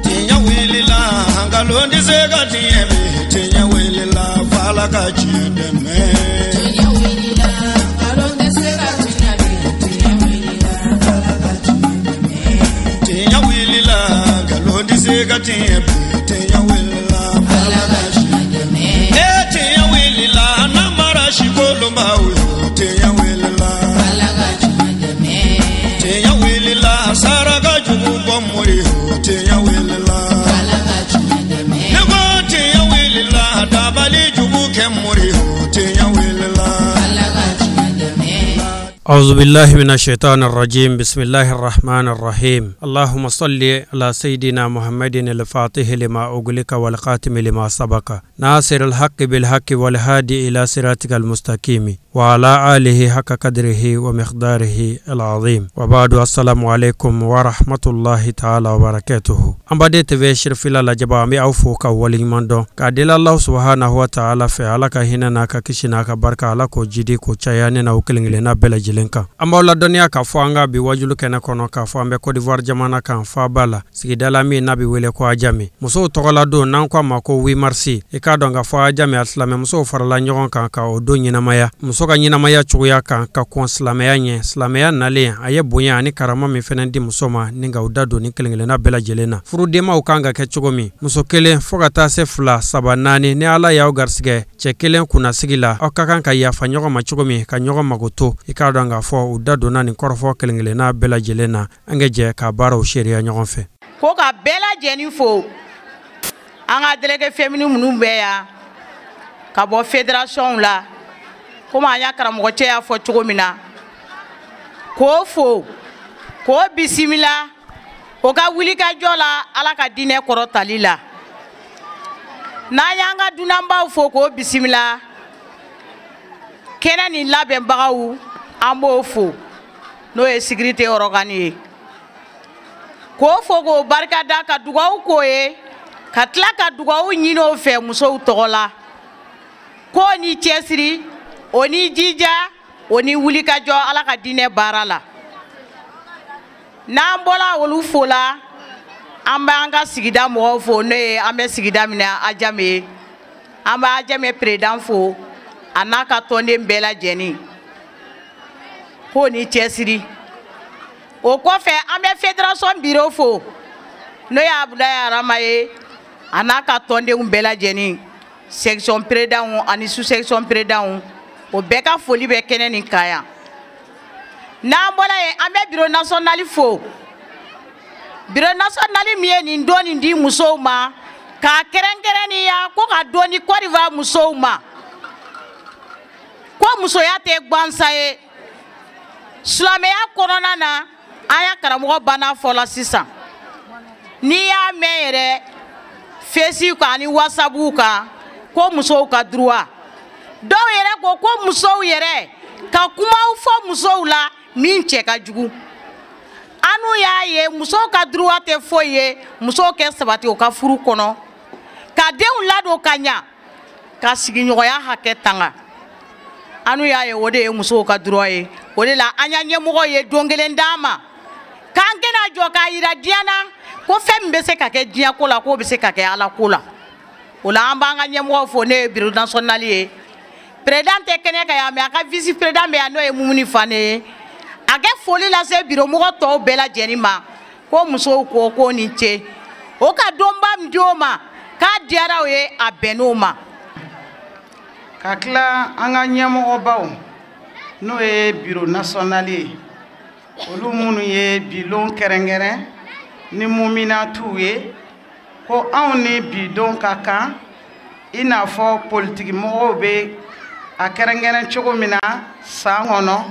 Tiɲɛ wulila nkalon tɛ se ka tiɲɛ bi tiɲɛ wulila f'Ala ka tiɲɛ dɛmɛ. Tiɲɛ wulila nkalon tɛ se ka tiɲɛ bi tiɲɛ wulila f'Ala ka tiɲɛ dɛmɛ. Tiɲɛ wulila nkalon tɛ se ka tiɲɛ bi tiɲɛ wulila f'Ala ka tiɲɛ dɛmɛ. Ee tiɲɛ wulila namara si kolonbaw yo tiɲɛ wulila f'Ala ka tiɲɛ dɛmɛ. Tiɲɛ wulila saraka jugu bɔ mori yo tiɲɛ wulila f'Ala ka tiɲɛ dɛmɛ. Ne ko tiɲɛ wulila dabali jugu kɛ mori yo tiɲɛ wulila f'Ala ka tiɲɛ dɛmɛ. أعوذ بالله من الشيطان الرجيم. بسم الله الرحمن الرحيم. اللهم صل على سيدنا محمد الفاتح لما أغلق والخاتم لما سبق ناصر الحق بالحق والهادي إلى صراطك المستقيم وعلى آله حق قدره ومقداره العظيم. وبعد، السلام عليكم ورحمة الله تعالى وبركاته. An baden TV Sirifila lajɛba, an bɛ aw fo ka waleɲuman dɔn k'a deli Allah subhanahu wa ta'ala fɛ, Ala ka hinɛ n'a ka kisi n'a ka barika, Ala k'o jidi k'o caya ne n'aw kelen kelenna bɛɛ lajɛlen kan. An b'aw ladɔnniya k'a fɔ an ka bi wajulu kɛnɛ kɔnɔ k'a fɔ an bɛ Côte d'Ivoire jamana kan, faaba la, sigida la min n'a bɛ wele ko Adjamé. Musow tɔgɔla don n'an ko a ma ko 8 mars, i k'a dɔn k'a fɔ Adjamé a silamɛmusow farala ɲɔgɔn kan ka o don ɲɛnamaya, muso ka ɲɛnamaya cogoya kan ka kɔn silamɛya ɲɛ. Silamɛya nalen, a ye bonya ani karama min fɛnɛ di muso ma, ni ka u da don ni kelen kelenna bɛɛ lajɛlen na, furudenmaw kan ka kɛ cogo min, muso kelen fo ka taa se fila, saba, naani, ni Ala y'aw garisɛgɛ cɛ kelen kunnasigi la, aw ka kan ka yafa ɲɔgɔn ma cogo min, ka ɲɔgɔn mago to. I k'a dɔn k'a fɔ u da donna nin kɔrɔfɔ kelen kelenna bɛɛ lajɛlen na. An ka jɛ ka baaraw seereya ɲɔgɔn fɛ. Ko ka bɛɛ lajɛlen fo, an ka délégué féminin minnu bɛ yan ka bɔ fédération la, komi an y'a karamɔgɔcɛ y'a fɔ cogo min na, k'o fo k'o bisimila o ka wulikajɔ la Ala ka diinɛ kɔrɔtali la. N'an y'an ka dunanbaw fo k'o bisimila, kɛnɛ nin labɛnbagaw, an b'o fo, n'o ye sécurité organe ye, k'o fo k'o barikada, ka dugawu k'o ye, ka tila ka dugawu ɲini o fɛ musow tɔgɔ la, k'o ni cɛsiri, o ni jija, o ni wulikajɔ Ala ka diinɛ baara la. N'an bɔra olu fo la, an b'an ka sigida mɔgɔw fo, n'o ye an bɛ sigida min na, Adjamé ye. An bɛ Adjamé président fo, a n'a ka tɔnden bɛɛ lajɛlen, k'o ni cɛsiri. O kɔfɛ, an bɛ fédération bureau fo, n'o ye Abudulayi Arama ye, a n'a ka tɔndenw bɛɛ lajɛlen, section président ani sous section président, o bɛɛ ka foli bɛ kɛnɛ nin kan yan. N'an bɔra yen, an bɛ bureau national fo, bureau national min ye nin don nin di musow ma, k'a kɛrɛnkɛrɛnnenya ko ka don di Côte d'Ivoire musow ma, ko musoya tɛ gansan ye. Silamɛya kɔnɔna na, an y'a karamɔgɔ banna fɔla sisan, n'i y'a mɛn yɛrɛ Facebook kan ani WhatsApp kan ko musow ka droit, dɔw yɛrɛ ko ko musow yɛrɛ ka kumaw fɔ musow la min cɛ ka jugu. An n'u y'a ye musow ka droit tɛ foyi ye, musow kɛ sabati u ka furu kɔnɔ, ka denw ladon ka ɲa, ka sigiɲɔgɔnya hakɛ tanga. An n'u y'a ye o de ye musow ka droit ye. O de la an y'a ɲɛmɔgɔ ye don kelen d'an ma k'an kɛna jɔ k'a yira diɲɛ na ko fɛn min bɛ se ka kɛ diɲɛ ko la, k'o bɛ se ka kɛ Ala ko la. O la an b'an ka ɲɛmɔgɔw fo, ne ye bureau national ye. Président tɛ kɛnɛ kan yan, mais a ka vice président bɛ yan, n'o ye Mumuni Fane ye. A kɛ foli lase bureau mɔgɔ tɔw bɛɛ lajɛlen ma, ko musow ko k'o ni ce, o ka donba min di o ma, k'a diyara o ye, a bɛnn'o ma. Ka tila an ka ɲɛmɔgɔbaw, n'o ye bureau national ye, olu minnu ye bilon kɛrɛnkɛrɛn ni muminatuw ye, ko anw ni bidon ka kan, i n'a fɔ politikimɔgɔw bɛ a kɛrɛnkɛrɛn cogo min na san kɔnɔ,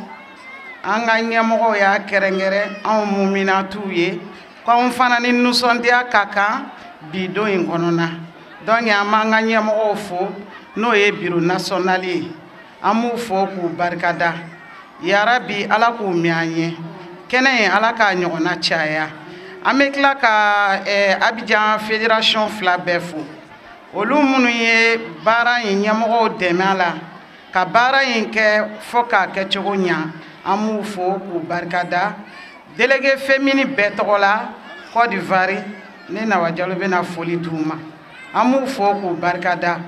an ka ɲɛmɔgɔw y'a kɛrɛnkɛrɛn anw muminatuw ye, ko anw fana ni nisɔndiya ka kan bidon in kɔnɔna. Donc an b'an ka ɲɛmɔgɔw fo, n'o ye bureau national ye, an b'u fo k'u barikada. Yarabi, Ala k'u mɛn an ye kɛnɛ in, Ala k'a ɲɔgɔnna caya. An bɛ tila ka Abidjan fédération fila bɛɛ fo, olu minnu ye baara in ɲɛmɔgɔw dɛmɛ a la ka baara in kɛ fo k'a kɛcogo ɲa, an b'u fo k'u barikada. Délégué féminine bɛɛ tɔgɔ la Côte d'Ivoire, ne Nawa Jalo bɛna foli d'u ma. An b'u fo k'u barikada.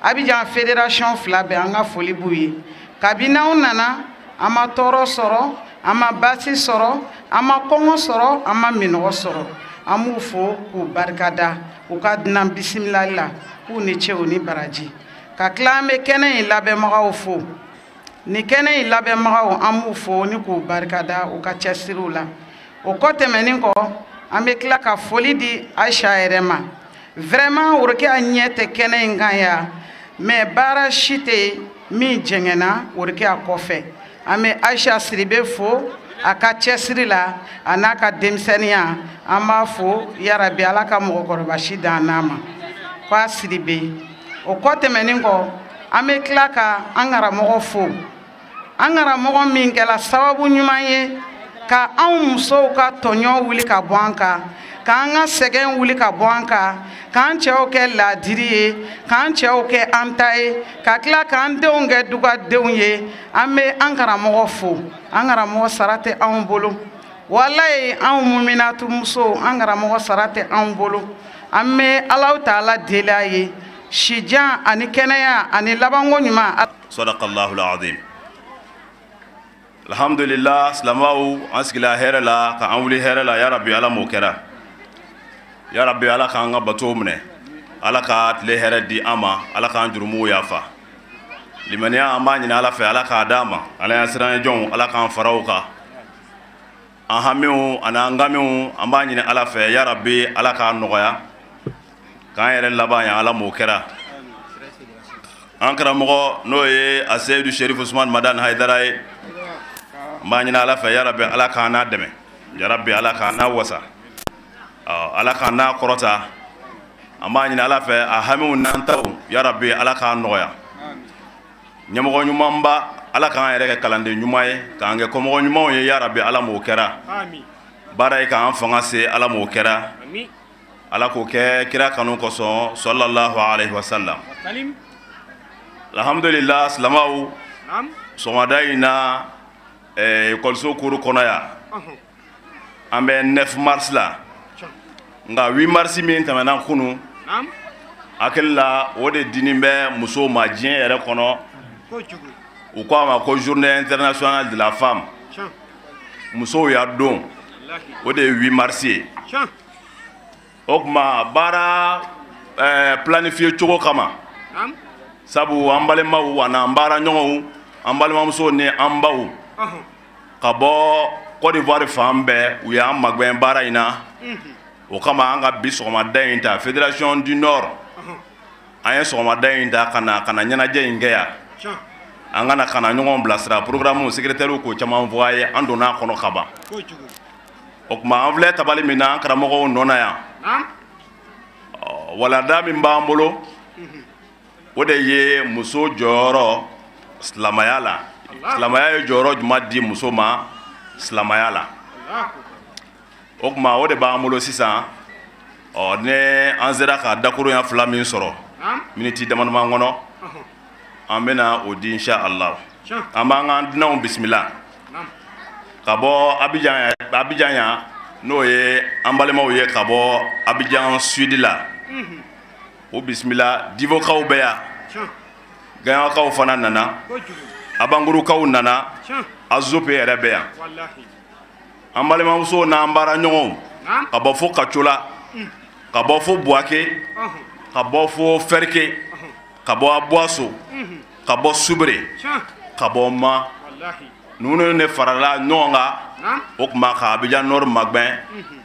Abidjan fédération fila bɛɛ, an ka foli b'u ye. Kabini anw nana, an ma tɔɔrɔ sɔrɔ, an ma baasi sɔrɔ, an ma kɔngɔ sɔrɔ, an ma minɔgɔ sɔrɔ. An b'u fo k'u barikada u ka dunan bisimilali la, k'u ni ce u ni baraji. Ka tila, an bɛ kɛnɛ in labɛnbagaw fo. Ni kɛnɛ in labɛnbagaw, an b'u fo ni k'u barikada u ka cɛsiriw la. O kɔ tɛmɛnen kɔ, an bɛ tila ka foli di Ayisa yɛrɛ ma. Vraiment, Worokiya ɲɛ tɛ kɛnɛ in kan yan, mais baara si tɛ min jɛngɛnna Worokiya kɔfɛ. An bɛ Ayisa Siribe fo a ka cɛsiri la, a n'a ka denmisɛnninya. An b'a fo yarabi, Ala ka mɔgɔkɔrɔba si dan n'a ma k'a Siribe. O kɔ tɛmɛnen kɔ, an bɛ tila ka an karamɔgɔ fo, an karamɔgɔ min kɛla sababu ɲuman ye ka anw musow ka tɔɲɔ wuli ka bɔ an kan, k'an ka sɛgɛn wuli ka bɔ an kan, k'an cɛw kɛ laadiri ye, k'an cɛw kɛ an ta ye, ka tila k'an denw kɛ dugadenw ye. An bɛ an karamɔgɔ fo. An karamɔgɔ sara tɛ anw bolo, walayi. Anw muminatu musow, an karamɔgɔ sara tɛ anw bolo. An bɛ Alahu taala deli a ye sijan ani kɛnɛya ani labanko ɲuman. Sadakallahu alazim. Alhamdulillah, silamaw, an sigila hɛrɛ la ka an wuli hɛrɛ la. Ya Rabbi, Ala m'o kɛra. Ya Rabbi, Ala k'an ka bato minɛ, Ala ka tile hɛrɛ di an ma, Ala k'an jurumuw yafa. Limaniya, an b'a ɲini Ala fɛ, Ala k'a d'an ma. Ala y'an siran jɔnw, Ala k'an fara o kan. An hamiw ani an gamiw, an b'a ɲini Ala fɛ, ya Rabbi, Ala k'a nɔgɔya k'an yɛrɛ laban yan. Ala m'o kɛra. An karamɔgɔ, n'o ye a Seyidu Sherifu Usman Madani Hayidara ye, n b'a ɲini Ala fɛ, ya Rabbi, Ala k'an n'a dɛmɛ. Ya Rabbi, Ala k'an n'a wasa, Ala k'an n'a kɔrɔta. An b'a ɲini Ala fɛ, a hamiw n'an taw, ya Rabbi, Ala k'a nɔgɔya. Ɲɛmɔgɔ ɲumanba, Ala k'an yɛrɛ kɛ kalanden ɲuman ye, k'an kɛ kɔmɔgɔ ɲumanw ye. Ya Rabbi, Ala m'o kɛra. Baara ye k'an fanga se, Ala m'o kɛra. Ala k'o kɛ kira kanu kosɔn, sallallahu alaihi wasallam. Alhamdulillah, silamaw, sɔgɔmada in na, ekɔliso kuru kɔnɔ yan, an bɛ 9 mars la. Nka 8 mars min tɛmɛna kunun, hakili la, o de dini bɛ musow ma diɲɛ yɛrɛ kɔnɔ. U ko a ma ko Journée internationale de la femme, musow y'a don, o de ye 8 mars ye. O tuma, baara planifié cogo kama, sabu an balimaw ani an baara ɲɔgɔnw, an balimamusow ni an baw ka bɔ Côte d'Ivoire fan bɛɛ, u y'an magɛn baara in na. O kama, an ka bi sɔgɔmada in ta, Fédération du Nord, an ye sɔgɔmada in ta ka na ka na ɲɛnajɛ in kɛ yan. An kana ka na ɲɔgɔn bilasira. Programme secrétaire k'o caman fɔ a ye, an donna a kɔnɔ ka ban. O tuma, an filɛ tabali min na, an karamɔgɔw nɔ na yan, walanda min b'an bolo, o de ye muso jɔyɔrɔ silamɛya la. Silamɛya ye jɔyɔrɔ jumɛn di muso ma silamɛya la? O tuma, o de b'an bolo sisan. Ɔ, ni an sera ka dakurunya fila min sɔrɔ miniti dama dama kɔnɔ, an bɛna o di, insha Allah. An b'an ka dunanw bisimila ka bɔ Abidjan. Abidjan yan, n'o ye an balimaw ye ka bɔ Abidjan Sud la, o bisimila. Divokaw bɛ yan, Gaɲakaw fana nana, Abangurukaw nana, Azope yɛrɛ bɛ yan. An balimamusow n'an baaraɲɔgɔnw ka bɔ fo Kacola, ka bɔ fo Buwake, ka bɔ fo Fɛrike, ka bɔ Abuwaso, ka bɔ Subere, ka bɔ Ma, ninnu ne farala ɲɔgɔn kan. O tuma, ka Abidjan Nord magɛn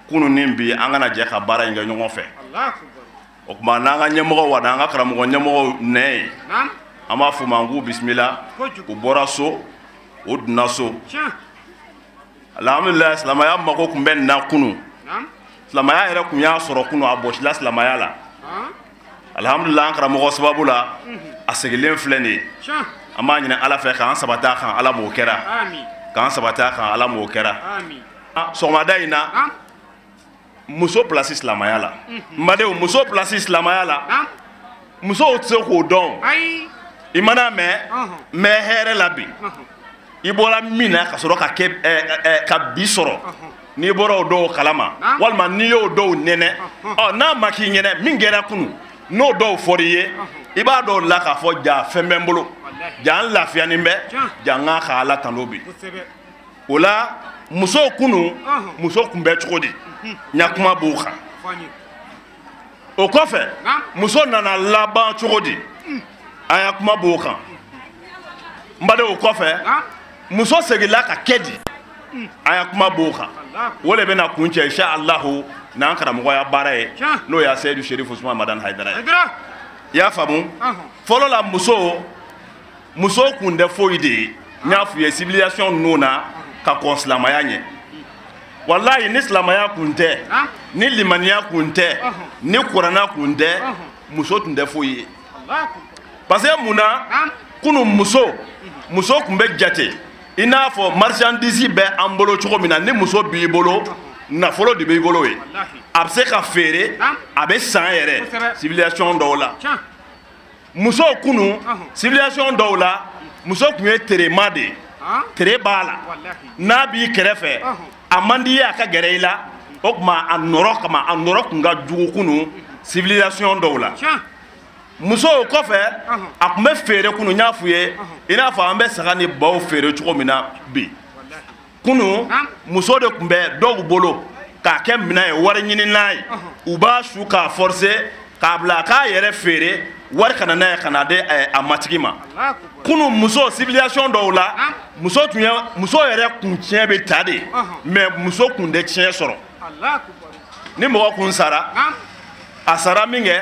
kunun ni bi, an kana jɛ ka baara in kɛ ɲɔgɔn fɛ. O tuma, n'an ka ɲɛmɔgɔw wa n'an ka karamɔgɔ ɲɛmɔgɔw nɛ ye, an b'a f'u ma k'u bisimila. U bɔra so, u donna so. Alhamdulilayi, silamɛya mako tun bɛ nin na kunun. Silamɛya yɛrɛ tun y'a sɔrɔ kunun, a bɔsila silamɛya la. Alhamdulilayi, an karamɔgɔ sababu la, a segilen filɛ nin ye. An b'a ɲini Ala fɛ k'an sabati a kan, Ala m'o kɛra. K'an sabati a kan, Ala m'o kɛra. Sɔgɔmada in na, muso place silamɛya la. N badenw, muso place silamɛya la, musow tɛ se k'o dɔn. I mana mɛn mɛn hɛrɛ la bi, i bɔra min na ka sɔrɔ ka kɛ ka bi sɔrɔ. N'i bɔra o dɔw kalama walima n'i y'o dɔw nɛnɛ ɔ n'a ma k'i ɲɛnɛ min kɛra kunun n'o dɔw fɔr'i ye i b'a dɔw la k'a fɔ ja fɛn bɛ n bolo ja n lafiyanin bɛ ja n ka Ala tando bi o la muso kunun muso kun bɛ cogo di n ya kuma b'o kan o kɔfɛ muso nana laban cogo di an ya kuma b'o kan n badenw o kɔfɛ muso seginna ka kɛ di an ya kuma b'o kan o de bɛna kun cɛ insha Allahu n'an karamɔgɔ ya baara ye n'o y'a Seyidu Serifu Usumani Madani Hayidara ye i y'a faamu fɔlɔ la muso kun tɛ foyi de ye n y'a f'u ye civilisation ninnu na ka kɔn silamɛya ɲɛ walayi ni silamɛya kun tɛ ni limaniya kun tɛ ni kuranna kun tɛ muso tun tɛ foyi ye parce que mun na kunun muso kun bɛ jate i n'a fɔ marchandise bɛ an bolo cogo min na ni muso b'i bolo nafolo de b'i bolo ye a bɛ se ka feere a bɛ san yɛrɛ civilisation dɔw la muso kunun civilisation dɔw la muso kun ye terema de ye tere b'a la n'a b'i kɛrɛfɛ a man di i ye a ka gɛrɛ i la o tuma a nɔrɔ kama a nɔrɔ kun ka jugu kunun civilisation dɔw la muso o kɔfɛ a tun bɛ feere kunun n y'a f'u ye i n'a fɔ an bɛ saga ni baw feere cogo min na bi kunun muso de tun bɛ dɔw bolo k'a kɛ minɛn ye wari ɲini n'a ye u b'a su k'a forcer k'a bila a k'a yɛrɛ feere wari kana n'a ye ka na di a matigi ma kunun muso civilisation dɔw la muso tun ye muso yɛrɛ kun tiɲɛ bɛ ta de mais muso kun tɛ tiɲɛ sɔrɔ ni mɔgɔ kun sara a sara min kɛ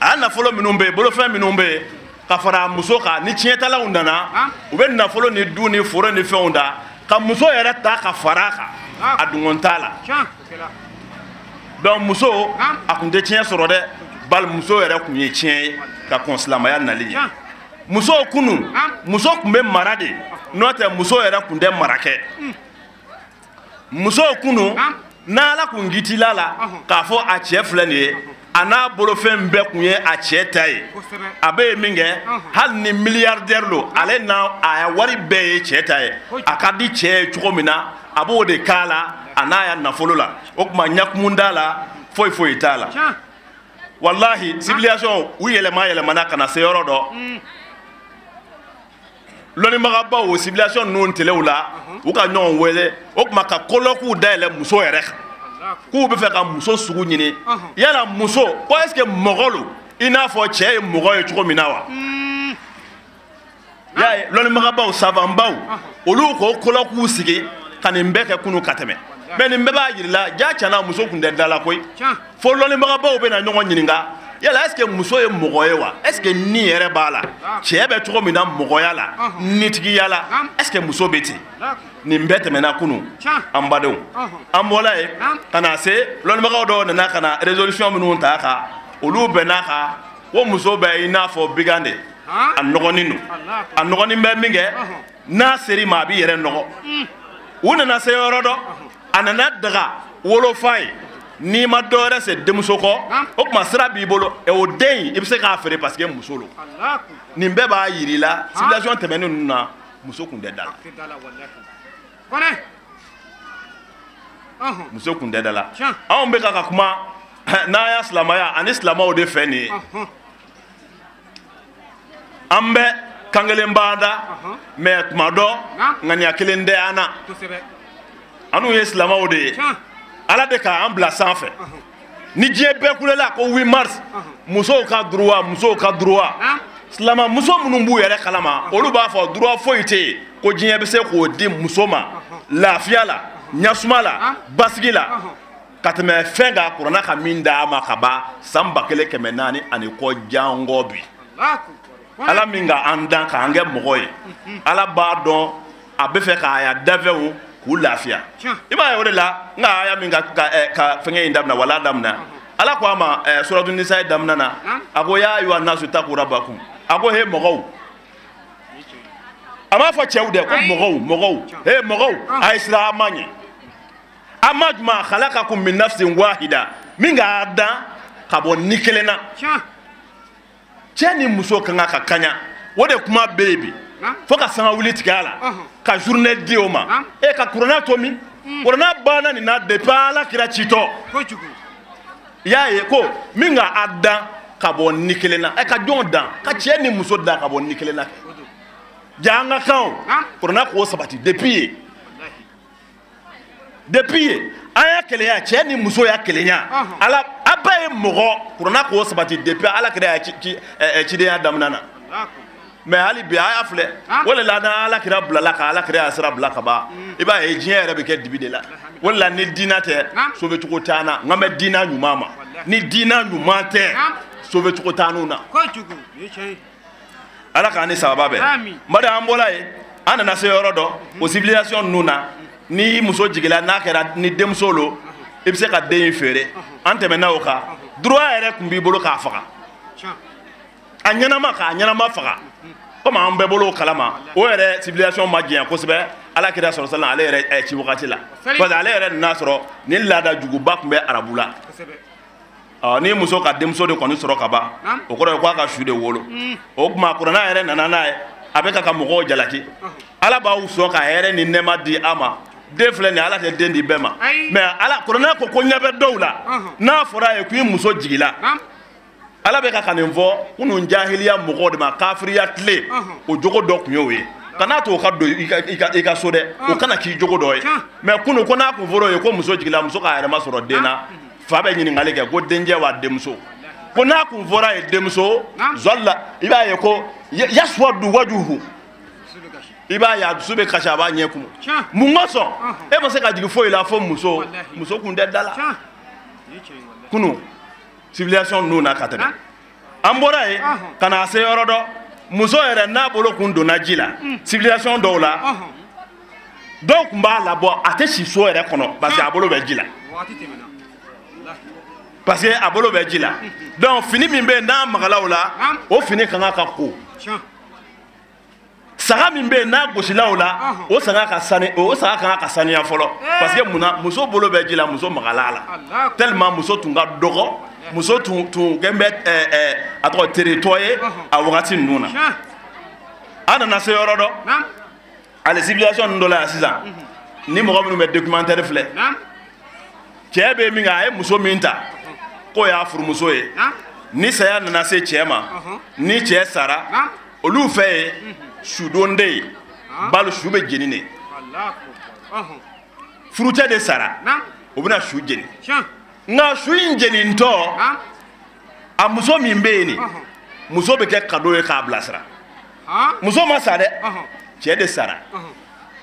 a nafolo minnu bɛ yen bolofɛn minnu bɛ yen ka fara muso kan ni tiɲɛtalaw nana u bɛ nafolo ni du ni foro ni fɛnw da ka muso yɛrɛ ta ka fara a kan a dungɔn t'a la donc muso a kun tɛ tiɲɛ sɔrɔ dɛ bali muso yɛrɛ kun ye tiɲɛ ye ka kɔn silamɛya nali ɲɛ muso kunun muso kun bɛ mara de n'o tɛ muso yɛrɛ kun tɛ mara kɛ muso kunun n'Ala kun kitila la k'a fɔ a cɛ filɛ nin ye a n'a bolofɛn bɛɛ kun ye a cɛ ta ye a bɛ ye min kɛ hali ni milliardaire don ale n'a a wari bɛɛ ye cɛ ta ye a ka di cɛ ye cogo min na a b'o de k'a la a n'a ya nafolo la o tuma ɲakumun t'a la foyi foyi t'a la walahi civilisation u yɛlɛma yɛlɛmana ka na se yɔrɔ dɔ lɔnnibagabaw o civilisation ninnu telew la u ka ɲɔgɔn wele o tuma ka colloque dayɛlɛ muso yɛrɛ kan k'u bɛ fɛ ka muso sugu ɲini yala muso ko est ce que mɔgɔ lo i n'a fɔ cɛ ye mɔgɔ ye cogo min na wa y'a ye lɔnnibagabaw savantbaw olu k'o colloque sigi ka nin bɛɛ kɛ kunun ka tɛmɛ mais nin bɛɛ b'a jira la ja tiɲɛna muso kun tɛ da la koyi fo lɔnnibagabaw bɛ na ɲɔgɔn ɲininka yala est ce que muso ye mɔgɔ ye wa est ce que ni yɛrɛ b'a la cɛ bɛ cogo min na mɔgɔya la nitigiya la est ce que muso bɛ ten nin bɛɛ tɛmɛna kunun an badenw an bɔla yen ka na se lɔnnibagaw dɔw nana ka na résolution minnu ta a kan olu bɛn'a kan ko muso bɛ i n'a fɔ bigan de a nɔgɔnin don a nɔgɔnin bɛ min kɛ n'a ser'i ma a b'i yɛrɛ nɔgɔ u nana se yɔrɔ dɔ a nana daga wolofa ye n'i ma dɔ wɛrɛ se denmuso kɔ o tuma sira b'i bolo o den in i bɛ se k'a feere parce que muso lo nin bɛɛ b'a yir'i la civilisation tɛmɛnen ninnu na muso kun tɛ da la muso kun tɛ da la anw bɛ ka kuma n'an y'a silamɛya ani silamɛw de fɛ nin ye an bɛ kan kelen b'an da mais tuma dɔ ŋaniya kelen tɛ an na anw ye silamɛw de ye Ala de k'an bila sanfɛ ni diɲɛ bɛɛ kulela ko 8 mars musow ka droit musow ka droit silamɛ muso minnu b'u yɛrɛ kalama olu b'a fɔ droit foyi tɛ yen ko diɲɛ bɛ se k'o di muso ma lafiya la ɲasuma la basigi la ka tɛmɛ fɛn kan kuranna ka min d'a ma ka ban san 1400 ani kɔ jango bi Ala min ka an dan k'an kɛ mɔgɔ ye Ala b'a dɔn a bɛ fɛ k'a ya dafɛnw k'u lafiya i b'a ye o de la n ka aya min ka fɛngɛ in daminɛ wala daminɛ Ala ko a ma suratu nisa daminɛ na a ko ya ayuha nasu taqu rabbakum a ko he mɔgɔw a m'a fɔ cɛw dɛ ko mɔgɔw mɔgɔw he mɔgɔw a ye siran a ma ɲɛ a ma juma khalaqakum min nafsin wahida min k'a dan ka bɔ ni kelen na cɛ ni muso kan ka kaɲa o de kuma bɛ yen bi fo ka sanga wuli tigɛ a la ka journée di o ma e ka kuranɛ to min Kuranɛ banna nin na depuis Ala kira citɔ. I y'a ye ko min ka a dan ka bɔ ni kelen na, ɛ ka jɔn dan, ka cɛ ni muso dan ka bɔ ni kelen na. Ja an ka kan o, kuranɛ k'o sabati depuis yen. Depuis yen, an y'a kelenya, cɛ ni muso y'a kelenya. Ala a bɛɛ ye mɔgɔ, kuranɛ k'o sabati depuis Ala kira ya cidenya daminɛ na. Mais hali bi a y'a filɛ, o de la n'Ala kira bilala ka Ala kira ya sira bila ka ban, i b'a ye diɲɛ yɛrɛ bɛ kɛ dibi de la. O de la ni diinɛ tɛ, sauver cogo t'an na. N kan bɛ diinɛ ɲuman ma. Ni diinɛ ɲuman tɛ, sauver cogo t'an na. Ala k'an ni sababa bɛn. N baden an bɔra yen, an nana se yɔrɔ dɔ, o civilisation ninnu na, ni muso jiginna n'a kɛra ni denmuso lo, i bɛ se ka den in feere. An tɛmɛna o kan, droit yɛrɛ tun b'i bolo k'a faga. A ɲɛnama k'a ɲɛnama faga. Komi an bɛɛ bolo o kalama, o yɛrɛ civilisation ma janya kosɛbɛ. Ala kira sɔrɔ sala ale yɛrɛ ci wagati la, parce que ale yɛrɛ nana sɔrɔ ni laada juguba tun bɛ arabu la. Ni muso ka denmuso de kɔni sɔrɔ ka ban, o kɔrɔ ye k'a ka su de wolo. O tuma kuranɛ yɛrɛ nana n'a ye, a bɛ ka mɔgɔw jalaki. Ala b'aw sɔn ka hɛrɛ ni nɛɛma di a ma. Den filɛ nin ye, Ala tɛ den di bɛɛ ma. Mais Ala kuranɛ ko ɲɛ bɛ dɔw la, n'a fɔra a ye k'i muso jigila. Ala bɛ ka nin fɔ kunun jahiliya mɔgɔw de ma, kafiriya tile, o jogo dɔ tun y'o ye. Kana to o ka don i ka so dɛ, o kana k'i jogo dɔ ye. Mais kunun ko n'a kun fɔra o ye ko muso jigila, muso k'a yɛrɛ ma sɔrɔ den na, fa bɛ ɲininkali kɛ ko dencɛ wa denmuso. Ko n'a kun fɔra ye denmuso, zɔli i b'a ye ko yasuwadu wajuhu, i b'a ye a dusu bɛ kasi, a b'a ɲɛ kumu. Mun kosɔn e ma se ka jigin foyi la fo muso, muso kun tɛ da la. Kunun civilisation ninnu na ka tɛmɛ. An bɔra yen ka na se yɔrɔ dɔ, muso yɛrɛ n'a bolo kun donna ji la, civilisation dɔw la, dɔw kun b'a labɔ, a tɛ si so yɛrɛ kɔnɔ parce que a bolo bɛ ji la. Parce que a bolo bɛ ji la. Donc fini min bɛ yen n'a magala o la, o fini kan ka ko. Saga min bɛ yen n'a gosila o la, o saga ka sani, o saga kan ka saniya fɔlɔ. Parce que munna muso bolo bɛ ji la, muso magala a la. Tellement muso tun ka dɔgɔ, muso tun kɛn bɛ a tɔgɔ teretɔ ye a wagati ninnu na. An nana se yɔrɔ dɔ, ale civilisation ninnu dɔ la yan sisan, ni mɔgɔ minnu bɛ documentaire filɛ, cɛ bɛ min kɛ, a ye muso min ta, k'o y'a furumuso ye. Ni saya nana se cɛ ma, ni cɛ sara, olu fɛ yen sudon tɛ yen, balo su bɛ jeni de. Furucɛ de sara, o bɛna su jeni. Nka su in jenintɔ, a muso min bɛ yen nin, muso bɛ kɛ cadeau ye k'a bilasira. Muso ma sa dɛ, cɛ de sara.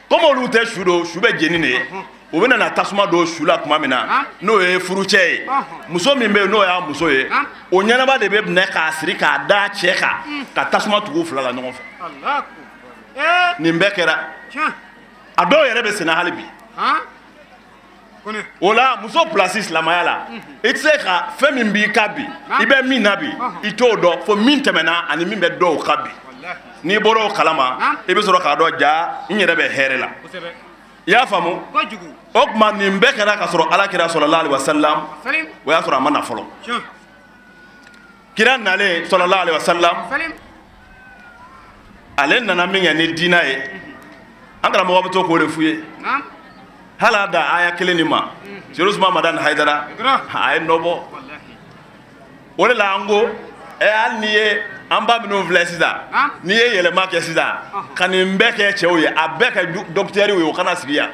Komi olu tɛ su don, su bɛ jeni de ye. U bɛna na tasuma don su la tuma min na, n'o ye furucɛ ye, muso min bɛ yen n'o y'a muso ye, o ɲɛnama de bɛ minɛ k'a siri k'a da cɛ kan, ka tasuma tugu u fila la ɲɔgɔn fɛ. Nin bɛɛ kɛra. A dɔw yɛrɛ bɛ senna hali bi. O la muso place silamɛya la, i tɛ se ka fɛn min b'i ka bi, i bɛ min na bi, i t'o dɔn fo min tɛmɛna ani min bɛ dɔw ka bi. N'i bɔra o kalama, i bɛ sɔrɔ k'a dɔn ja n yɛrɛ bɛ hɛrɛ la. I y'a faamu? O tuma nin bɛɛ kɛra ka sɔrɔ Ala kira sallallahu alaihi wasallam, o y'a sɔrɔ a ma na fɔlɔ. Kira nalen sallallahu alaihi wasallam, ale nana min kɛ ni diinɛ ye, an karamɔgɔ bɛ to k'o de f'u ye. Hali a da aya kelen nin ma, Seydou Ousmane Madani Hayidara, a ye nɔ bɔ. O de la an ko, hali n'i ye an ba minnu filɛ sisan, n'i ye yɛlɛma kɛ sisan, ka nin bɛɛ kɛ cɛw ye, a bɛɛ kɛ dɔkitɛriw ye, o kana sigi yan.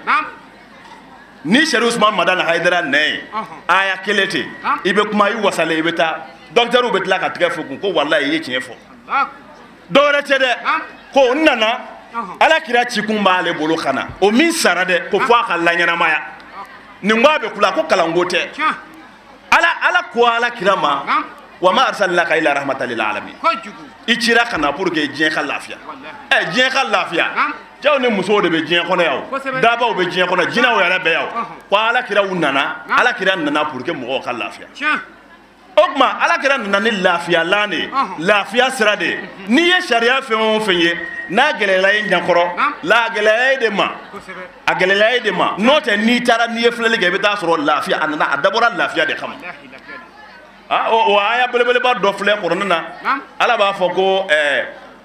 Ni Seydou Ousmane Madani Hayidara nɛ ye, aya kelen ten, i bɛ kuma i wasalen, i bɛ taa dɔkitɛriw bɛ tila ka tigɛ fo kun ko walayi i ye tiɲɛ fɔ. Dɔwɛrɛ tɛ dɛ, ko n nana Ala kira cikun b'ale bolo ka na, o min sara dɛ, ko fo a ka laɲɛnamaya. Nin ko a bɛ kula ko kalanko tɛ. Ala ko Ala kira ma, wa ma arsalnaka illa rahmatan lil alamin. I cira ka na pour que diɲɛ ka lafiya. Diɲɛ ka lafiya. Cɛw ni musow de bɛ diɲɛ kɔnɔ yan o, dabaw bɛ diɲɛ kɔnɔ, jinɛw yɛrɛ bɛ yan o. Ko Ala kiraw nana, Ala kira nana pour que mɔgɔw ka lafiya. O tuma Ala kira nana ni lafiyalan de ye, lafiya sira de ye. N'i ye sariya fɛn o fɛn ye, n'a gɛlɛyara e ɲɛkɔrɔ, la gɛlɛya e de ma, a gɛlɛya e de ma. N'o tɛ n'i taara n'i ye filɛli kɛ, i bɛ taa sɔrɔ lafiya a nana, a dabɔra lafiya de kama. O aya belebeleba dɔ filɛ kuranɛ na, Ala b'a fɔ ko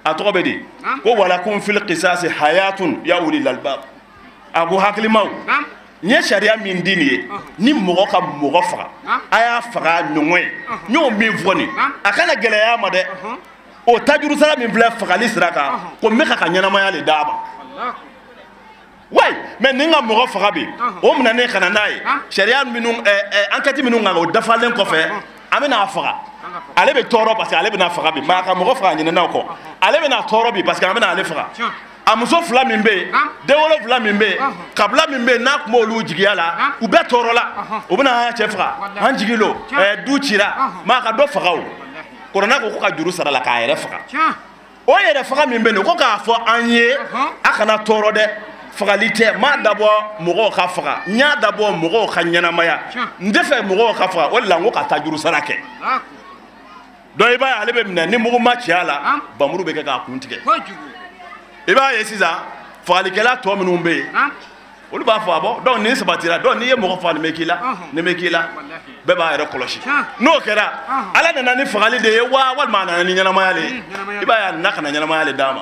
a tɔgɔ bɛ di, ko walakum fil qisasi hayatun ya ulil albab. A ko hakilimaw, N ye sariya min di nin ye ni mɔgɔ ka mɔgɔ faga a y'a faga ɲɔgɔn ye n y'o min fɔ nin a kana gɛlɛya ma dɛ o tajurusara min filɛ fagali sira kan ko n bɛ ka ɲɛnamaya de d'a ma wayi mais ni n ka mɔgɔ faga bi o minɛnen ka na n'a ye sariya minnu enquête minnu kan o dafalen kɔfɛ an bɛna a faga ale bɛ tɔɔrɔ parce que ale bɛna faga bi mais a ka mɔgɔ faga ɲinɛna o kɔ ale bɛna tɔɔrɔ bi parce que an bɛna ale faga a muso fila min bɛ yen den wolonfila min bɛ yen kabila min bɛ yen n'a tun b'olu jigiya la u bɛɛ tɔɔrɔ la u bɛna an cɛ faga an jigi lo du cira mais a ka dɔ faga o kuranɛ ko ka juru sara la k'a yɛrɛ faga o yɛrɛ faga min bɛ yen ko k'a fɔ an ye a kana tɔɔrɔ dɛ fagali tɛ n m'a dabɔ mɔgɔw ka faga n y'a dabɔ mɔgɔw ka ɲɛnamaya n tɛ fɛ mɔgɔw ka faga o de la n ko ka taa juru sara kɛ donc i b'a ye ale bɛ minɛ ni mugu ma ci a la bamuru bɛ kɛ k'a kun tigɛ i b'a ye sisan fagalikɛla tɔ minnu bɛ yen olu b'a fɔ a bɔ donc nin sabatira donc n'i ye mɔgɔ faga nin bɛ k'i la nin bɛ k'i la bɛɛ b'a yɛrɛ kɔlɔsi n'o kɛra ala nana ni fagali de ye wa walima a nana ni ɲɛnamaya de ye i b'a ye a nana ka na ɲɛnamaya de d'a ma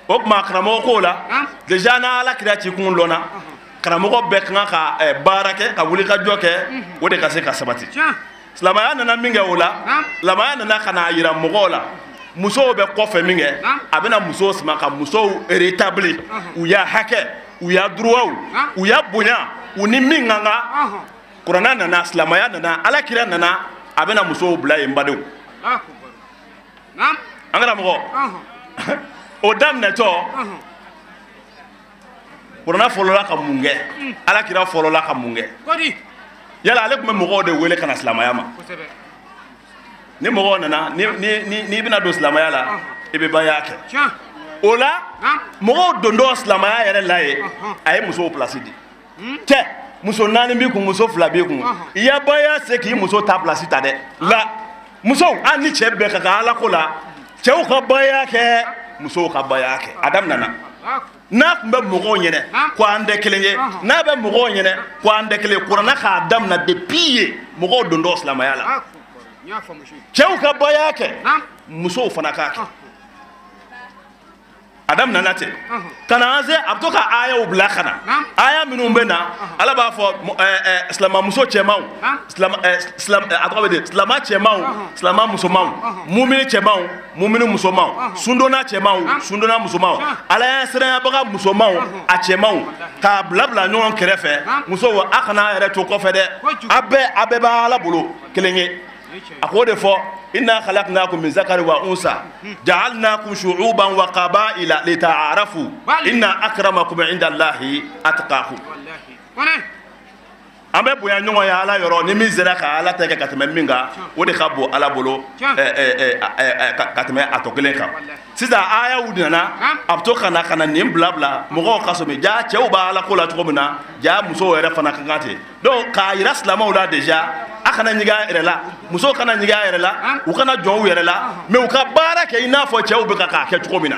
o tuma karamɔgɔ k'o la déjà n'ala kira ci kun lɔnna karamɔgɔ bɛɛ kan ka baara kɛ ka wuli ka jɔ kɛ o de ka se ka sabati silamɛya nana min kɛ o la silamɛya nana ka n'a yira mɔgɔw la musow bɛ kɔfɛ min kɛ a bɛna musow sama ka musow rétablir u y'a hakɛ u y'a droit u y'a bonya u ni min ka kan kuranɛ nana silamɛya nana ala kira nana a bɛna musow bila yen badenw an karamɔgɔ o daminɛtɔ kuranɛ fɔlɔla ka mun kɛ ala kira fɔlɔla ka mun kɛ yala ale tun bɛ mɔgɔw de wele ka na silamɛya ma ni mɔgɔw nana n'i bɛna don silamɛya la i bɛ baya kɛ o la mɔgɔw dondɔ silamɛya yɛrɛ la ye a ye musow place di cɛ muso naani b'i kun muso fila b'i kun i ya baya se k'i muso ta place ta dɛ la musow an ni cɛ bɛɛ ka kan ala ko la cɛw ka baya kɛ musow ka baya kɛ a daminɛna n'a tun bɛ mɔgɔw ɲɛnɛ ko an tɛ kelen ye n'a bɛ mɔgɔw ɲɛnɛ ko an tɛ kelen ye kuranɛ k'a daminɛ depuis yen mɔgɔw dondɔ silamɛya la cɛw ka baya kɛ musow fana k'a kɛ a daminɛna ten ka na an se a bɛ to ka ayaw bila ka na aya minnu bɛ na ala b'a fɔ silamɛmuso cɛmanw a tɔgɔ bɛ di silamɛ cɛmanw silamɛ musomanw mumini cɛmanw mumini musomanw sundonna cɛmanw sundonna musomanw ala y'an siranyabaga musomanw a cɛmanw k'a bila bila ɲɔgɔn kɛrɛfɛ musow a kana a yɛrɛ to kɔfɛ dɛ a bɛɛ b'a ala bolo kelen ye a k'o de fɔ inna khalaqnakum min zakari wa unsa ja'alnakum shu'uban wa qaba'ila lita'arafu inna akramakum 'inda Allahi atqakum an bɛ bonya ɲɔgɔn ye ala yɔrɔ ni min sera ka ala ta kɛ ka tɛmɛ min kan o de ka bon ala bolo ka tɛmɛ a tɔ kelen kan sisan ayaw nana a bɛ to ka na nin bila bila mɔgɔw ka sɔmi ja cɛw b'a ala ko la cogo min na ja musow yɛrɛ fana ka kan ten donc k'a yira silamɛw la déjà a kana ɲigin a yɛrɛ la musow kana ɲigin a yɛrɛ la u kana jɔn u yɛrɛ la mais u ka baara kɛ i n'a fɔ cɛw bɛ ka k'a kɛ cogo min na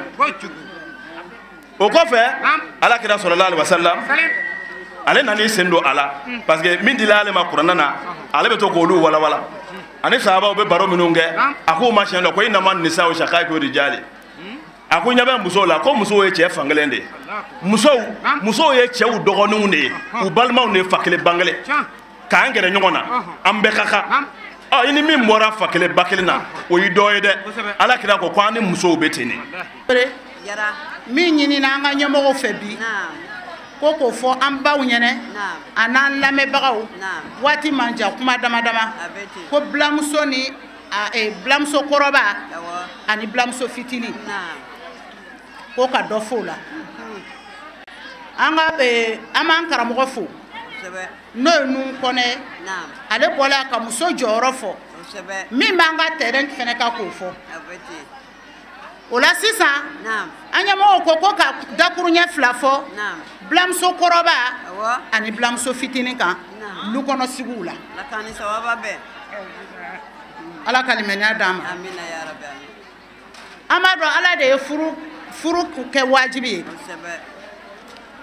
o kɔfɛ ala kira sallallahu alaihi wasallam ale nan'i sen don a la parce que min dila ale ma kuranɛ na ale bɛ to k'olu walawala ani sahabaw bɛ baro minnu kɛ a k'o ma tiɲɛ dɔn ko innama nisa'u shaqaiqu rijali a ko ɲɛ bɛ musow la ko musow ye cɛ fankelen de ye musow ye cɛw dɔgɔninw de ye u balimaw de ye fa kelen ban kelen k'an gɛrɛ ɲɔgɔn na an bɛɛ ka kan ɔ i ni min bɔra fa kelen ba kelen na o y'i dɔ ye dɛ ala kira ko an ni musow bɛ ten de. Min ɲinina an ka ɲɛmɔgɔw fɛ bi ko k'o fɔ an baw ɲɛnɛ a n'an lamɛnbagaw waati man jan kuma dama dama ko bilamuso ni bilamuso kɔrɔba ani bilamuso fitinin ko ka dɔ f'o la an ka an b'an karamɔgɔ fo n'o ye Nun Kɔnɛ ale bɔla ka muso jɔyɔrɔ fɔ min b'an ka terrain fɛnɛ kan k'o fɔ o la sisan an ɲɛmɔgɔw ko ka dakuruɲɛ fila fɔ bilamuso kɔrɔba ani bilamuso fitinin kan lu kɔnɔ sigiw la ala ka limaniya d'an ma an b'a dɔn ala de ye furu kɛ wajibi ye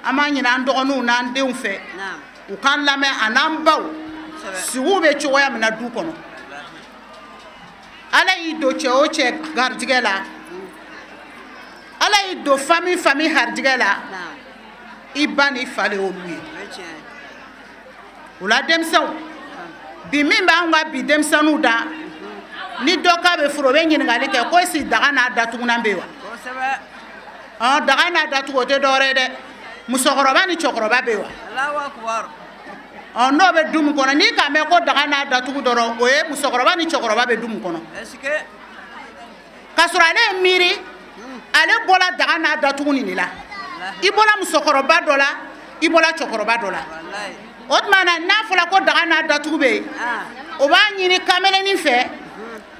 an b'a ɲini an dɔgɔninw n'an denw fɛ u k'an lamɛn a n'an baw sigiw bɛ cogoya min na du kɔnɔ ala y'i don cɛ o cɛ garijɛgɛ la ala y'i don famille harijɛgɛ la i ba n'i fa de y'olu ye O la denmisɛnw bi min b'an ka bi denmisɛnninw da ni dɔ k'a bɛ furu o bɛ ɲininkali kɛ ko si daga n'a datugunan bɛ yen wa? Daga n'a datugu o tɛ dɔwɛrɛ ye dɛ, musokɔrɔba ni cɛkɔrɔba bɛ yen wa? N'o bɛ du min kɔnɔ n'i k'a mɛn ko daga n'a datugu dɔrɔn o ye musokɔrɔba ni cɛkɔrɔba bɛ du min kɔnɔ. K'a sɔrɔ ale ye miiri ale bɔra daga n'a datugu nin de la, i bɔra musokɔrɔba dɔ la, i bɔra cɛkɔrɔba dɔ la. O tuma na n'a fɔra ko daga n'a datugu bɛ yen, o b'a ɲini kamelennin fɛ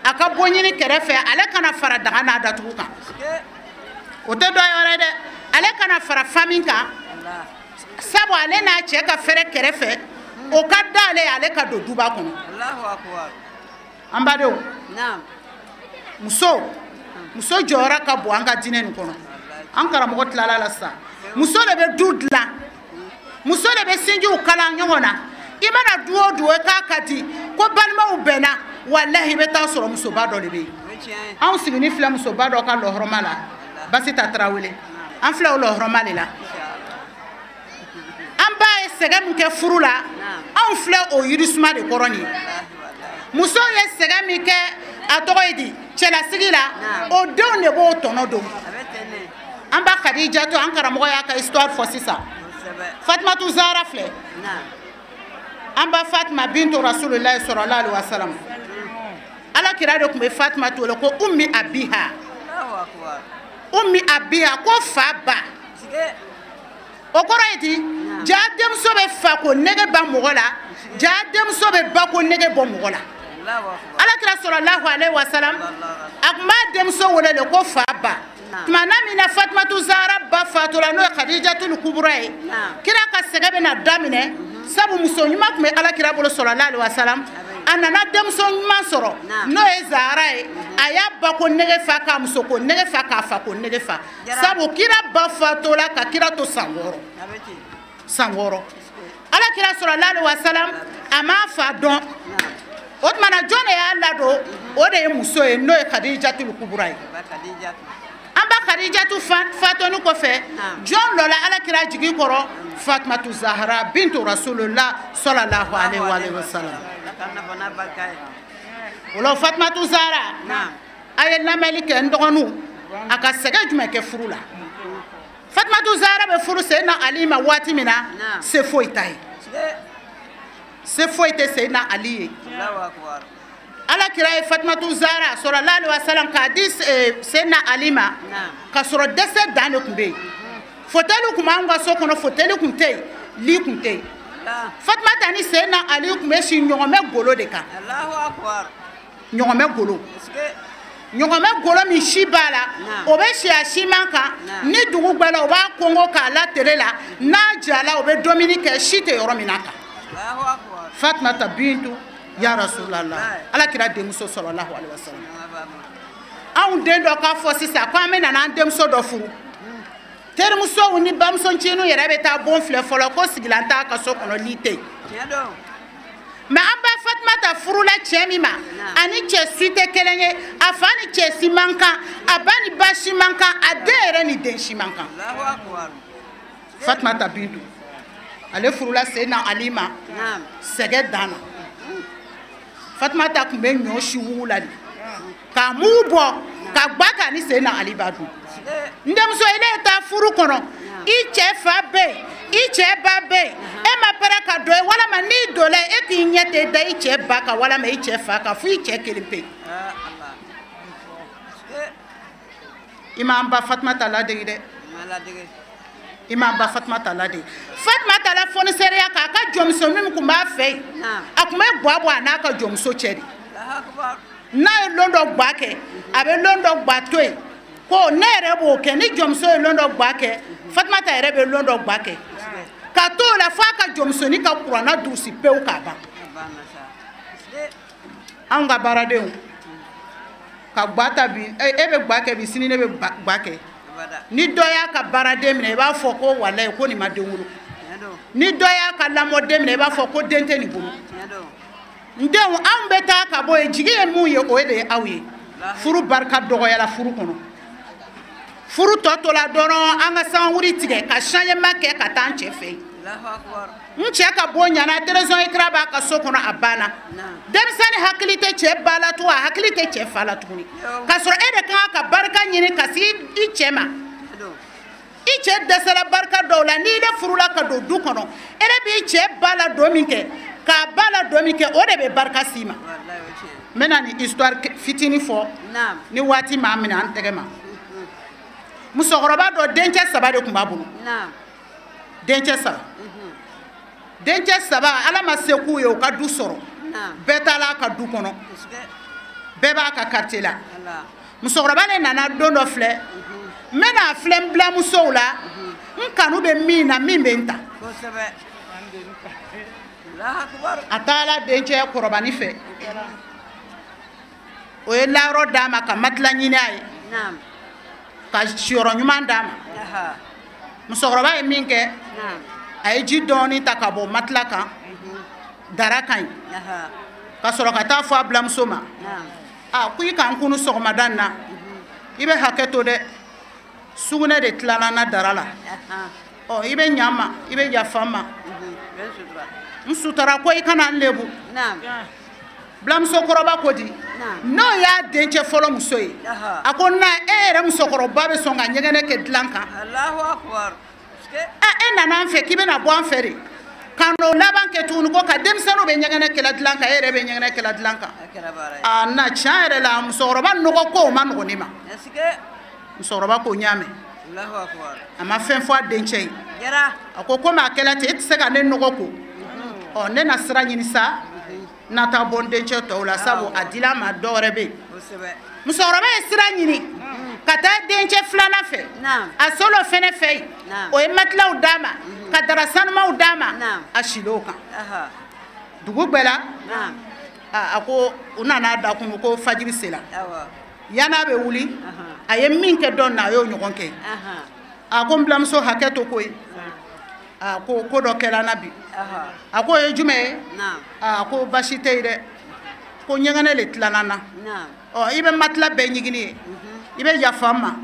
a ka bɔ ɲini kɛrɛfɛ, ale kana fara daga n'a datugu kan. O tɛ dɔ wɛrɛ dɛ, ale kana fara famille kan, sabu ale n'a cɛ ka fɛrɛ kɛrɛfɛ o ka d'ale ye ale ka don duba kɔnɔ. An badenw, muso jɔyɔrɔ ka bon an ka diinɛ nin kɔnɔ. An karamɔgɔ tilala la sisan, muso de bɛ du dilan, muso de bɛ sinjiw kala ɲɔgɔn na. I mana du o du k'a ka di ko balimaw bɛnna, walahi i bɛ taa sɔrɔ musoba dɔ de bɛ yen. Anw sigini filɛ musoba dɔ ka lɔhɔrɔma la, Basita Tarawele, an filɛ o lɔhɔrɔma de la. An ba ye sɛgɛn min kɛ furu la, anw filɛ o yirisuma de kɔrɔ nin ye. Muso ye sɛgɛn min kɛ a tɔgɔ ye di cɛlasigi la, o denw de b'o tɔnɔ don. An ba Kadijatu, an karamɔgɔ y'a ka histoire fɔ sisan. Fatumatu Zahara filɛ, an ba Fatima bintu Rasulilayi sallallahu alaihi wasallam, Ala kira de tun bɛ Fatima wele ko Ummi Abiha. Ummi Abiha ko fa ba. O kɔrɔ ye di, ja denmuso bɛ fa ko nege ba mɔgɔ la, ja denmuso bɛ ba ko nege bɔ mɔgɔ la. Ala kira sallallahu alaihi wasallam a tun b'a denmuso wele de ko fa ba. Tuma na min na Fatumatu Zahara ba fatura n'o ye Khadijatul Kubura ye, kira ka sɛgɛn bɛna daminɛ, sabu muso ɲuman tun bɛ Ala kira bolo sallallahu alaihi wasallam. A nana denmuso ɲuman sɔrɔ n'o ye Zahara ye, a y'a ba ko nege fa, k'a muso ko nege fa, k'a fa ko nege fa, sabu kira ba fatɔla ka kira to san 6. San 6. Ala kira sallallahu alaihi wasallam a m'a fa dɔn. O tuma na jɔn de y'a ladon? O de ye muso ye n'o ye Khadijatul Kubura ye. An ba Khadijatu fatɔni kɔfɛ, jɔn lɔla Ala kira jigi kɔrɔ? Fatumatu Zahara bintu Rasulullah sallallahu alaihi wasallam. O la Fatumatu Zahara, a ye lamɛnli kɛ n dɔgɔninw, a ka sɛgɛn jumɛn kɛ furu la? Fatumatu Zahara bɛ furu Seyidina Ali ma waati min na, se foyi t'a ye, se foyi tɛ Seyidina Ali ye. Ala kira ye Fatumatu Zahara sallallahu alaihi wasallam k'a di Seyidina Ali ma, k'a sɔrɔ dɛsɛ dan de tun bɛ yen. Fauteuil tun b'anw ka so kɔnɔ, fauteuil tun tɛ yen, lit tun tɛ yen. Fatumata ni Seyidina Ali tun bɛ si ɲɔgɔnmɛ golo de kan. Ɲɔgɔnmɛ golo, ɲɔgɔnmɛ golo min si b'a la, o bɛ si a siman kan. Ni dugu gbɛla, o b'a kɔngɔ k'a la tele la, n'a jala o bɛ dumuni kɛ, si tɛ yɔrɔ min na kan. Fatumata bintu ya Rasulallah, Ala kira denmuso sallallahu alaihi wasallam. Anw den dɔ k'a fɔ sisan ko an bɛ na n'an denmuso dɔ furu, terimusow ni bamuso nciniw yɛrɛ bɛ taa bon filɛ fɔlɔ ko sigilan t'a ka so kɔnɔ, li tɛ yen. Mais an ba Fatumata furula cɛ min ma, ani cɛ si tɛ kelen ye, a fa ni cɛ si man kan, a ba ni ba si man kan, a den yɛrɛ ni den si man kan. Fatumata bintu, ale furula Seyidina Ali ma sɛgɛ dan na. Fatumata tun bɛ ɲɔ si wugu la de, k'a mugu bɔ ka gba k'a ni Seyidina Ali b'a dun. N denmuso, ile ye taa furu kɔnɔ, i cɛ fa bɛ yen, i cɛ ba bɛ yen, e ma pɛrɛ ka don yen, walama n'i donna e k'i ɲɛ tɛ da i cɛ ba kan walama i cɛ fa kan, fo i cɛ kelen pe. I m'an ba Fatumata ladege dɛ, i m'an ba Fatumata ladege. Fatumata la fɔnisɛriya k'a ka jɔnmuso min tun b'a fɛ yen, a tun bɛ gwa bɔ a n'a ka jɔnmuso cɛ de. N'a ye lon dɔ gwa kɛ, a bɛ lon dɔ gwa to yen ko ne yɛrɛ b'o kɛ. Ni jɔnmuso ye lon dɔ gwa kɛ, Fatumata yɛrɛ bɛ lon dɔ gwa kɛ, ka t'o la f'a ka jɔnmusonin ka kuranna durusi pewu k'a ban. Anw ka baaradenw ka gwa ta bi, e bɛ gwa kɛ bi, sini ne bɛ gwa kɛ. Ni dɔ y'a ka baaraden minɛ, i b'a fɔ ko walayi ko nin ma den wolo. Ni dɔ y'a ka lamɔden minɛ, i b'a fɔ ko den tɛ nin bolo. N denw, anw bɛ taa ka bɔ yen, jigi ye mun ye, o de ye aw ye. Furu barika dɔgɔyala furu kɔnɔ. Furu tɔ tola dɔrɔn an ka sanwuri tigɛ ka changement kɛ ka taa an cɛ fɛ yen. N cɛ ka bon ɲana télévision écran b'a ka so kɔnɔ a banna. Denmisɛnnin hakili tɛ cɛ ba la tugun, a hakili tɛ cɛ fa la tuguni. K'a sɔrɔ e de ka kan ka barika ɲini ka se i cɛ ma. I cɛ dɛsɛra barika dɔw la, n'i de furula ka don du kɔnɔ, e de b'i cɛ ba la don min kɛ, k'a ba la don min kɛ, o de bɛ barika s'i ma. N bɛna nin histoire fitinin fɔ ni waati m'a minɛ an tɛgɛ ma. Musokɔrɔba dɔ dencɛ 3 de tun b'a bolo. Dencɛ 3. Dencɛ 3 Ala ma se k'u ye u ka du sɔrɔ. Bɛɛ taara a ka du kɔnɔ. Bɛɛ b'a ka quartier la. Musokɔrɔba de nana don dɔ filɛ. N bɛna filɛ n bilamusow la. N kanu bɛ min na min bɛ n ta. A taara dencɛ kɔrɔbani fɛ. O ye layɔrɔ d'a ma ka matelas ɲini a ye. Ka siyɔrɔ ɲuman d'a ma. Musokɔrɔba ye min kɛ, a ye ji dɔɔni ta ka bɔ matelas kan, dara ka ɲi, ka sɔrɔ ka taa fɔ a bilamuso ma, a ko i ka n kunu sɔgɔmada in na, i bɛ hakɛ to dɛ, sugunɛ de tilala n na dara la, ɔ i bɛ ɲa n ma, i bɛ yafa n ma, n sutara ko i kana n lebu. Bilamusokɔrɔba ko di, n'o y'a dencɛ fɔlɔ muso ye, a ko na e yɛrɛ musokɔrɔba bɛ sɔn ka ɲɛgɛnɛ kɛ dilan kan. E nana an fɛ k'i bɛna bɔ an fɛ de, ka n'o laban kɛ tuguni ko ka denmisɛnninw bɛ ɲɛgɛnɛ kɛla dilan kan, e yɛrɛ bɛ ɲɛgɛnɛ kɛla dilan kan. A na tiɲɛ yɛrɛ la musokɔrɔba nɔgɔ ko o ma nɔgɔn ne ma. Musokɔrɔba ko n y'a mɛn. A ma fɛn fɔ a dencɛ ye. A ko komi a kɛla ten, e tɛ se ka ne nɔgɔ ko. Ɔ ne na sira ɲini sa. Na taa bɔ n dencɛ tɔw la sabu a dila a ma dɔ wɛrɛ bɛ yen. Musokɔrɔba ye sira ɲini ka taa dencɛ filanan fɛ, a solo fɛnɛ fɛ yen, o ye matilaw d'a ma, ka dara sanumaw d'a ma, a sil'o kan. Dugu gbɛla, a ko u nana da kun ko fajiri sela. Yan'a bɛ wuli, a ye min kɛ dɔ na, a y'o ɲɔgɔn kɛ. A ko n bilamuso hakɛ to koyi. A ko ko dɔ kɛra n na bi. A ko o ye jumɛn ye? A ko baasi tɛ yen dɛ, ko ɲɛgɛnɛ de tilala n na. Ɔ i bɛ matelas bɛɛ ɲigin ye, i bɛ yafa n ma.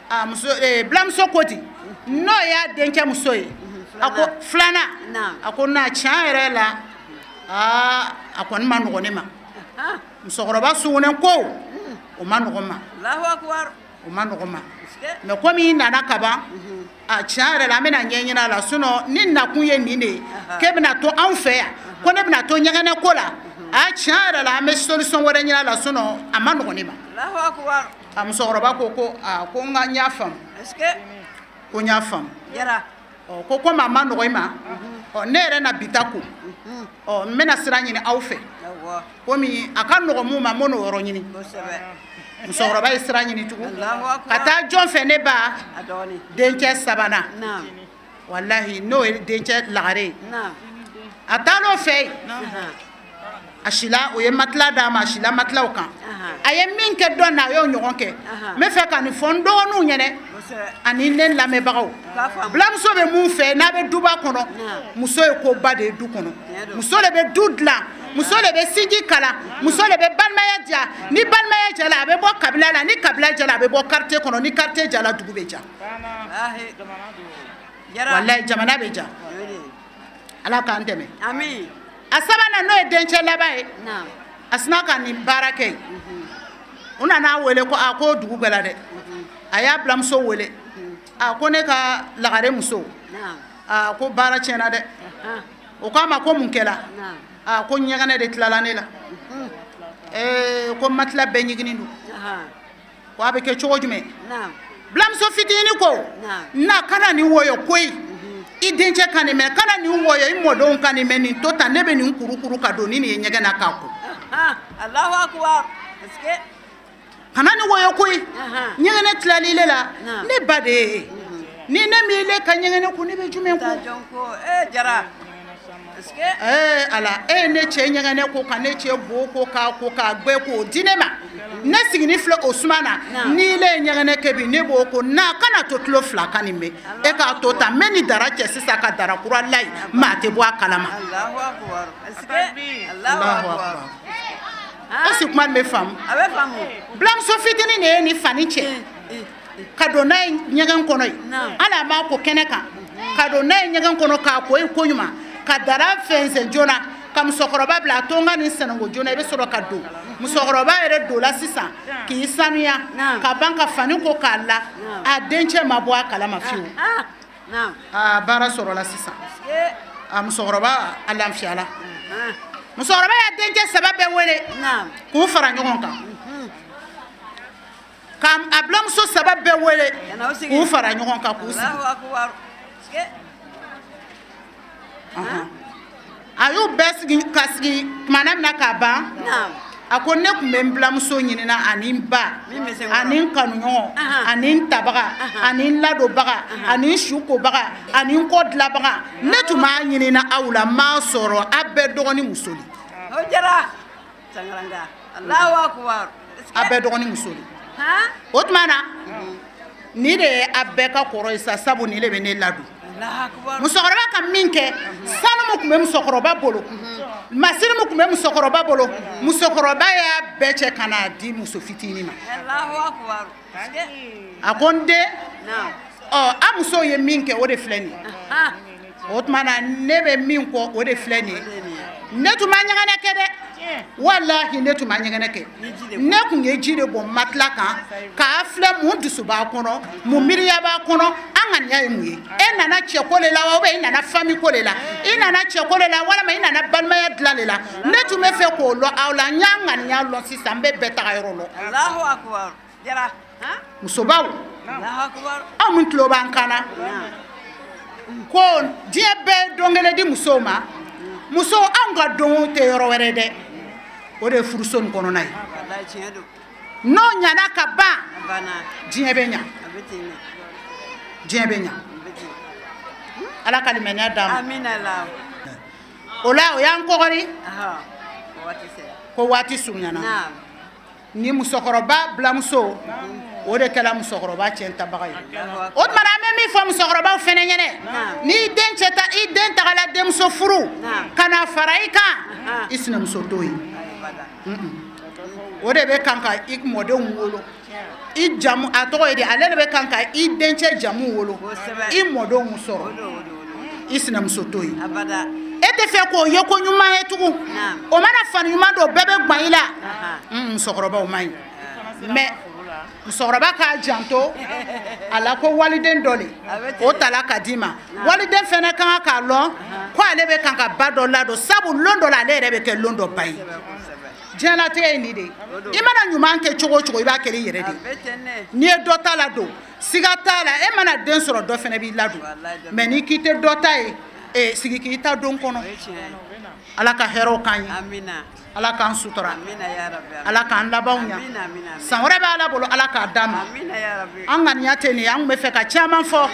A muso bilamuso ko ten, n'o y'a dencɛ muso ye, a ko filanan, a ko na tiɲɛ yɛrɛ la, aa a kɔni ma nɔgɔn ne ma. Musokɔrɔba sugunɛ ko o ma nɔgɔn ma. O ma nɔgɔn ma. Mais komi i nana ka ban, a tiɲɛ yɛrɛ la an bɛna ɲɛɲini a la, sinon ni nakun ye nin de ye, k'e bɛna to anw fɛ yan, ko ne bɛna to ɲɛgɛnɛ ko la, a tiɲɛ yɛrɛ la an bɛ solution wɛrɛ ɲini a la, sinon a ma nɔgɔn ne ma. A musokɔrɔba ko ko aa ko n ka n y'a faamu. Ko n y'a faamu. Ɔ ko komi a ma nɔgɔn i ma, ɔ ne yɛrɛ na bi ta ko, ɔ n bɛna sira ɲini aw fɛ, komi a ka nɔgɔn mun ma, n b'o yɔrɔ ɲini. Musokɔrɔba ye sira ɲini tugun ka taa jɔn fɛ ne ba dencɛ sabanan, walahi n'o ye dencɛ lagare ye, a taar'o fɛ yen, a sila o ye matelas d'a ma, a sila matelas kan, a ye min kɛ dɔ na a y'o ɲɔgɔn kɛ. N bɛ fɛ ka nin fɔ n dɔgɔninw ɲɛnɛ ani ne lamɛnbagaw. Bilamuso bɛ mun fɛ n'a bɛ duba kɔnɔ, muso ye koba de ye du kɔnɔ, muso de bɛ du dilan, muso de bɛ sinji kalan, muso de bɛ balimaya diya. Ni balimaya jala a bɛ bɔ kabila la, ni kabila jala a bɛ bɔ quartier kɔnɔ, ni quartier jala dugu bɛ ja. Walayi jamana bɛ ja. Ala k'an dɛmɛ. A sabanan n'o ye dencɛ laban ye, a sina ka nin baara kɛ yen. U nana wele ko a ko dugu gbɛla dɛ. A y'a bilamuso wele, a ko ne ka lagare muso, a ko baara tiɲɛna dɛ. O k'a ma ko mun kɛla? A ko ɲɛgɛnɛ de tilala ne la. Ko matelas bɛɛ ɲiginin don. Ko a bɛ kɛ cogo jumɛn? Bilamuso fitinin ko na kana nin wɔyɔ koyi, i dencɛ ka nin mɛn, kana nin wɔyɔ i mɔdenw ka nin mɛn, nin to tan ne bɛ nin kurukuru ka don ni nin ye ɲɛgɛn na k'a ko. Kana nin wɔyɔ koyi, ɲɛgɛnɛ tilali le la, ne ba de ye, ni ne m'i le ka ɲɛgɛnɛ ko ne bɛ jumɛn ko? Ala e ye ne cɛ ɲɛgɛnɛ ko ka ne cɛ bo ko k'a ko k'a gbɛ k'o di ne ma, ne sigini filɛ o suma na, n'i le ye ɲɛgɛnɛ kɛ bi ne b'o ko n'a kana to tulo fila ka nin mɛn, e k'a to tan n bɛ nin dara cɛ sisan ka dara kura layi, maa tɛ bɔ a kalama. Est-ce que kuma nin bɛ faamu? Bilamuso fitinin de ye nin fani cɛ ka don n'a ye ɲɛgɛn kɔnɔ yen, hali a m'a ko kɛnɛ kan. Ka don n'a ye ɲɛgɛn kɔnɔ k'a ko i ko ɲuman ka dara fɛnsɛn joona ka musokɔrɔba bila a to n ka nin sɛnɛko joona i bɛ sɔrɔ ka don musokɔrɔba yɛrɛ don la sisan k'i sanuya ka ban ka fani ko k'a la a dencɛ ma bɔ a kalama fiyewu a baara sɔrɔla sisan a musokɔrɔba a lafiyala musokɔrɔba y'a dencɛ saba bɛɛ wele k'u fara ɲɔgɔn kan ka a bilamuso saba bɛɛ wele k'u fara ɲɔgɔn kan k'u sigi a y'u bɛɛ sigi ka sigi tumana min na k'a ban a ko ne tun bɛ n bilamuso ɲinina ani n ba ani n kanuɲɔgɔn ani n tabaga ani n ladonbaga ani n sukobaga ani n kɔ dilanbaga ne tun b'a ɲinina aw la n m'a sɔrɔ a bɛɛ dɔgɔnin muso de a bɛɛ dɔgɔnin muso de o tuma na nin de ye a bɛɛ ka kɔrɔ ye sa sabu nin de bɛ ne ladon musokɔrɔba ka min kɛ sanu min tun bɛ musokɔrɔba bolo masiri min tun bɛ musokɔrɔba bolo musokɔrɔba y'a bɛɛ cɛ ka n'a di muso fitinin ma a ko n den ɔ a muso ye min kɛ o de filɛ nin ye o tuma na ne bɛ min kɔ o de filɛ nin ye ne tun ma ɲɛgɛnɛ kɛ dɛ walahi ne tun ma ɲɛgɛnɛ kɛ ne tun ye ji de bɔn matila kan k'a filɛ mun dusu b'a kɔnɔ mun miiriya b'a kɔnɔ an ŋaniya ye mun ye e nana cɛko de la wa ou bien i nana famille ko de la i nana cɛko de la walima i nana balimaya dilan de la ne tun bɛ fɛ k'o lɔn aw la n y'a ŋaniya lɔn sisan n bɛ bɛɛ taga yɔrɔ lɔn musobaw aw min tulo b'an kan na ko diɲɛ bɛɛ don kelen di musow ma musow anw ka don tɛ yɔrɔ wɛrɛ dɛ o de ye furuso nin kɔnɔna ye n'o ɲana ka ban diɲɛ bɛ ɲa diɲɛ bɛ ɲa ala ka limaniya d'an ma o la o y'an kɔgɔri ko waati surunyana ni musokɔrɔba bilamuso o de kɛra musokɔrɔba cɛ tabaga ye o tuma na an bɛ min fɔ musokɔrɔbaw fɛnɛ ɲɛnɛ n'i den cɛ ta i den tagala denmuso furu ka na fara i kan i sinamuso t'o ye o de bɛ kan ka i mɔdenw wolo i jamu a tɔgɔ ye di ale de bɛ kan ka i dencɛ jamu wolo i mɔdenw sɔrɔ i sinamuso t'o ye e tɛ fɛ k'o ye ko ɲuman ye tugun o mana fani ɲuman don bɛɛ bɛ gan i la musokɔrɔbaw man ɲi mɛ musokɔrɔba k'a janto a la ko waliden dɔ le o tala ka d'i ma waliden fɛnɛ ka kan k'a lɔn ko ale bɛ kan ka ba dɔ ladon sabu lon dɔ la ale yɛrɛ bɛ kɛ lon dɔ ba ye diɲɛlatigɛ ye nin de ye i mana ɲuman kɛ cogo o cogo i b'a kɛ i yɛrɛ de ye n'i ye dɔ ta ladon siga t'a la e mana den sɔrɔ dɔ fɛnɛ b'i ladon mɛ n'i k'i tɛ dɔ ta ye sigi k'i ta don kɔnɔ ala ka hɛrɛw k'an ye ala k'an sutura ala k'an labanw ɲa san wɛrɛ bɛ ala bolo ala k'a d'an ma an ŋaniya tɛ nin ye an tun bɛ fɛ ka caman fɔ.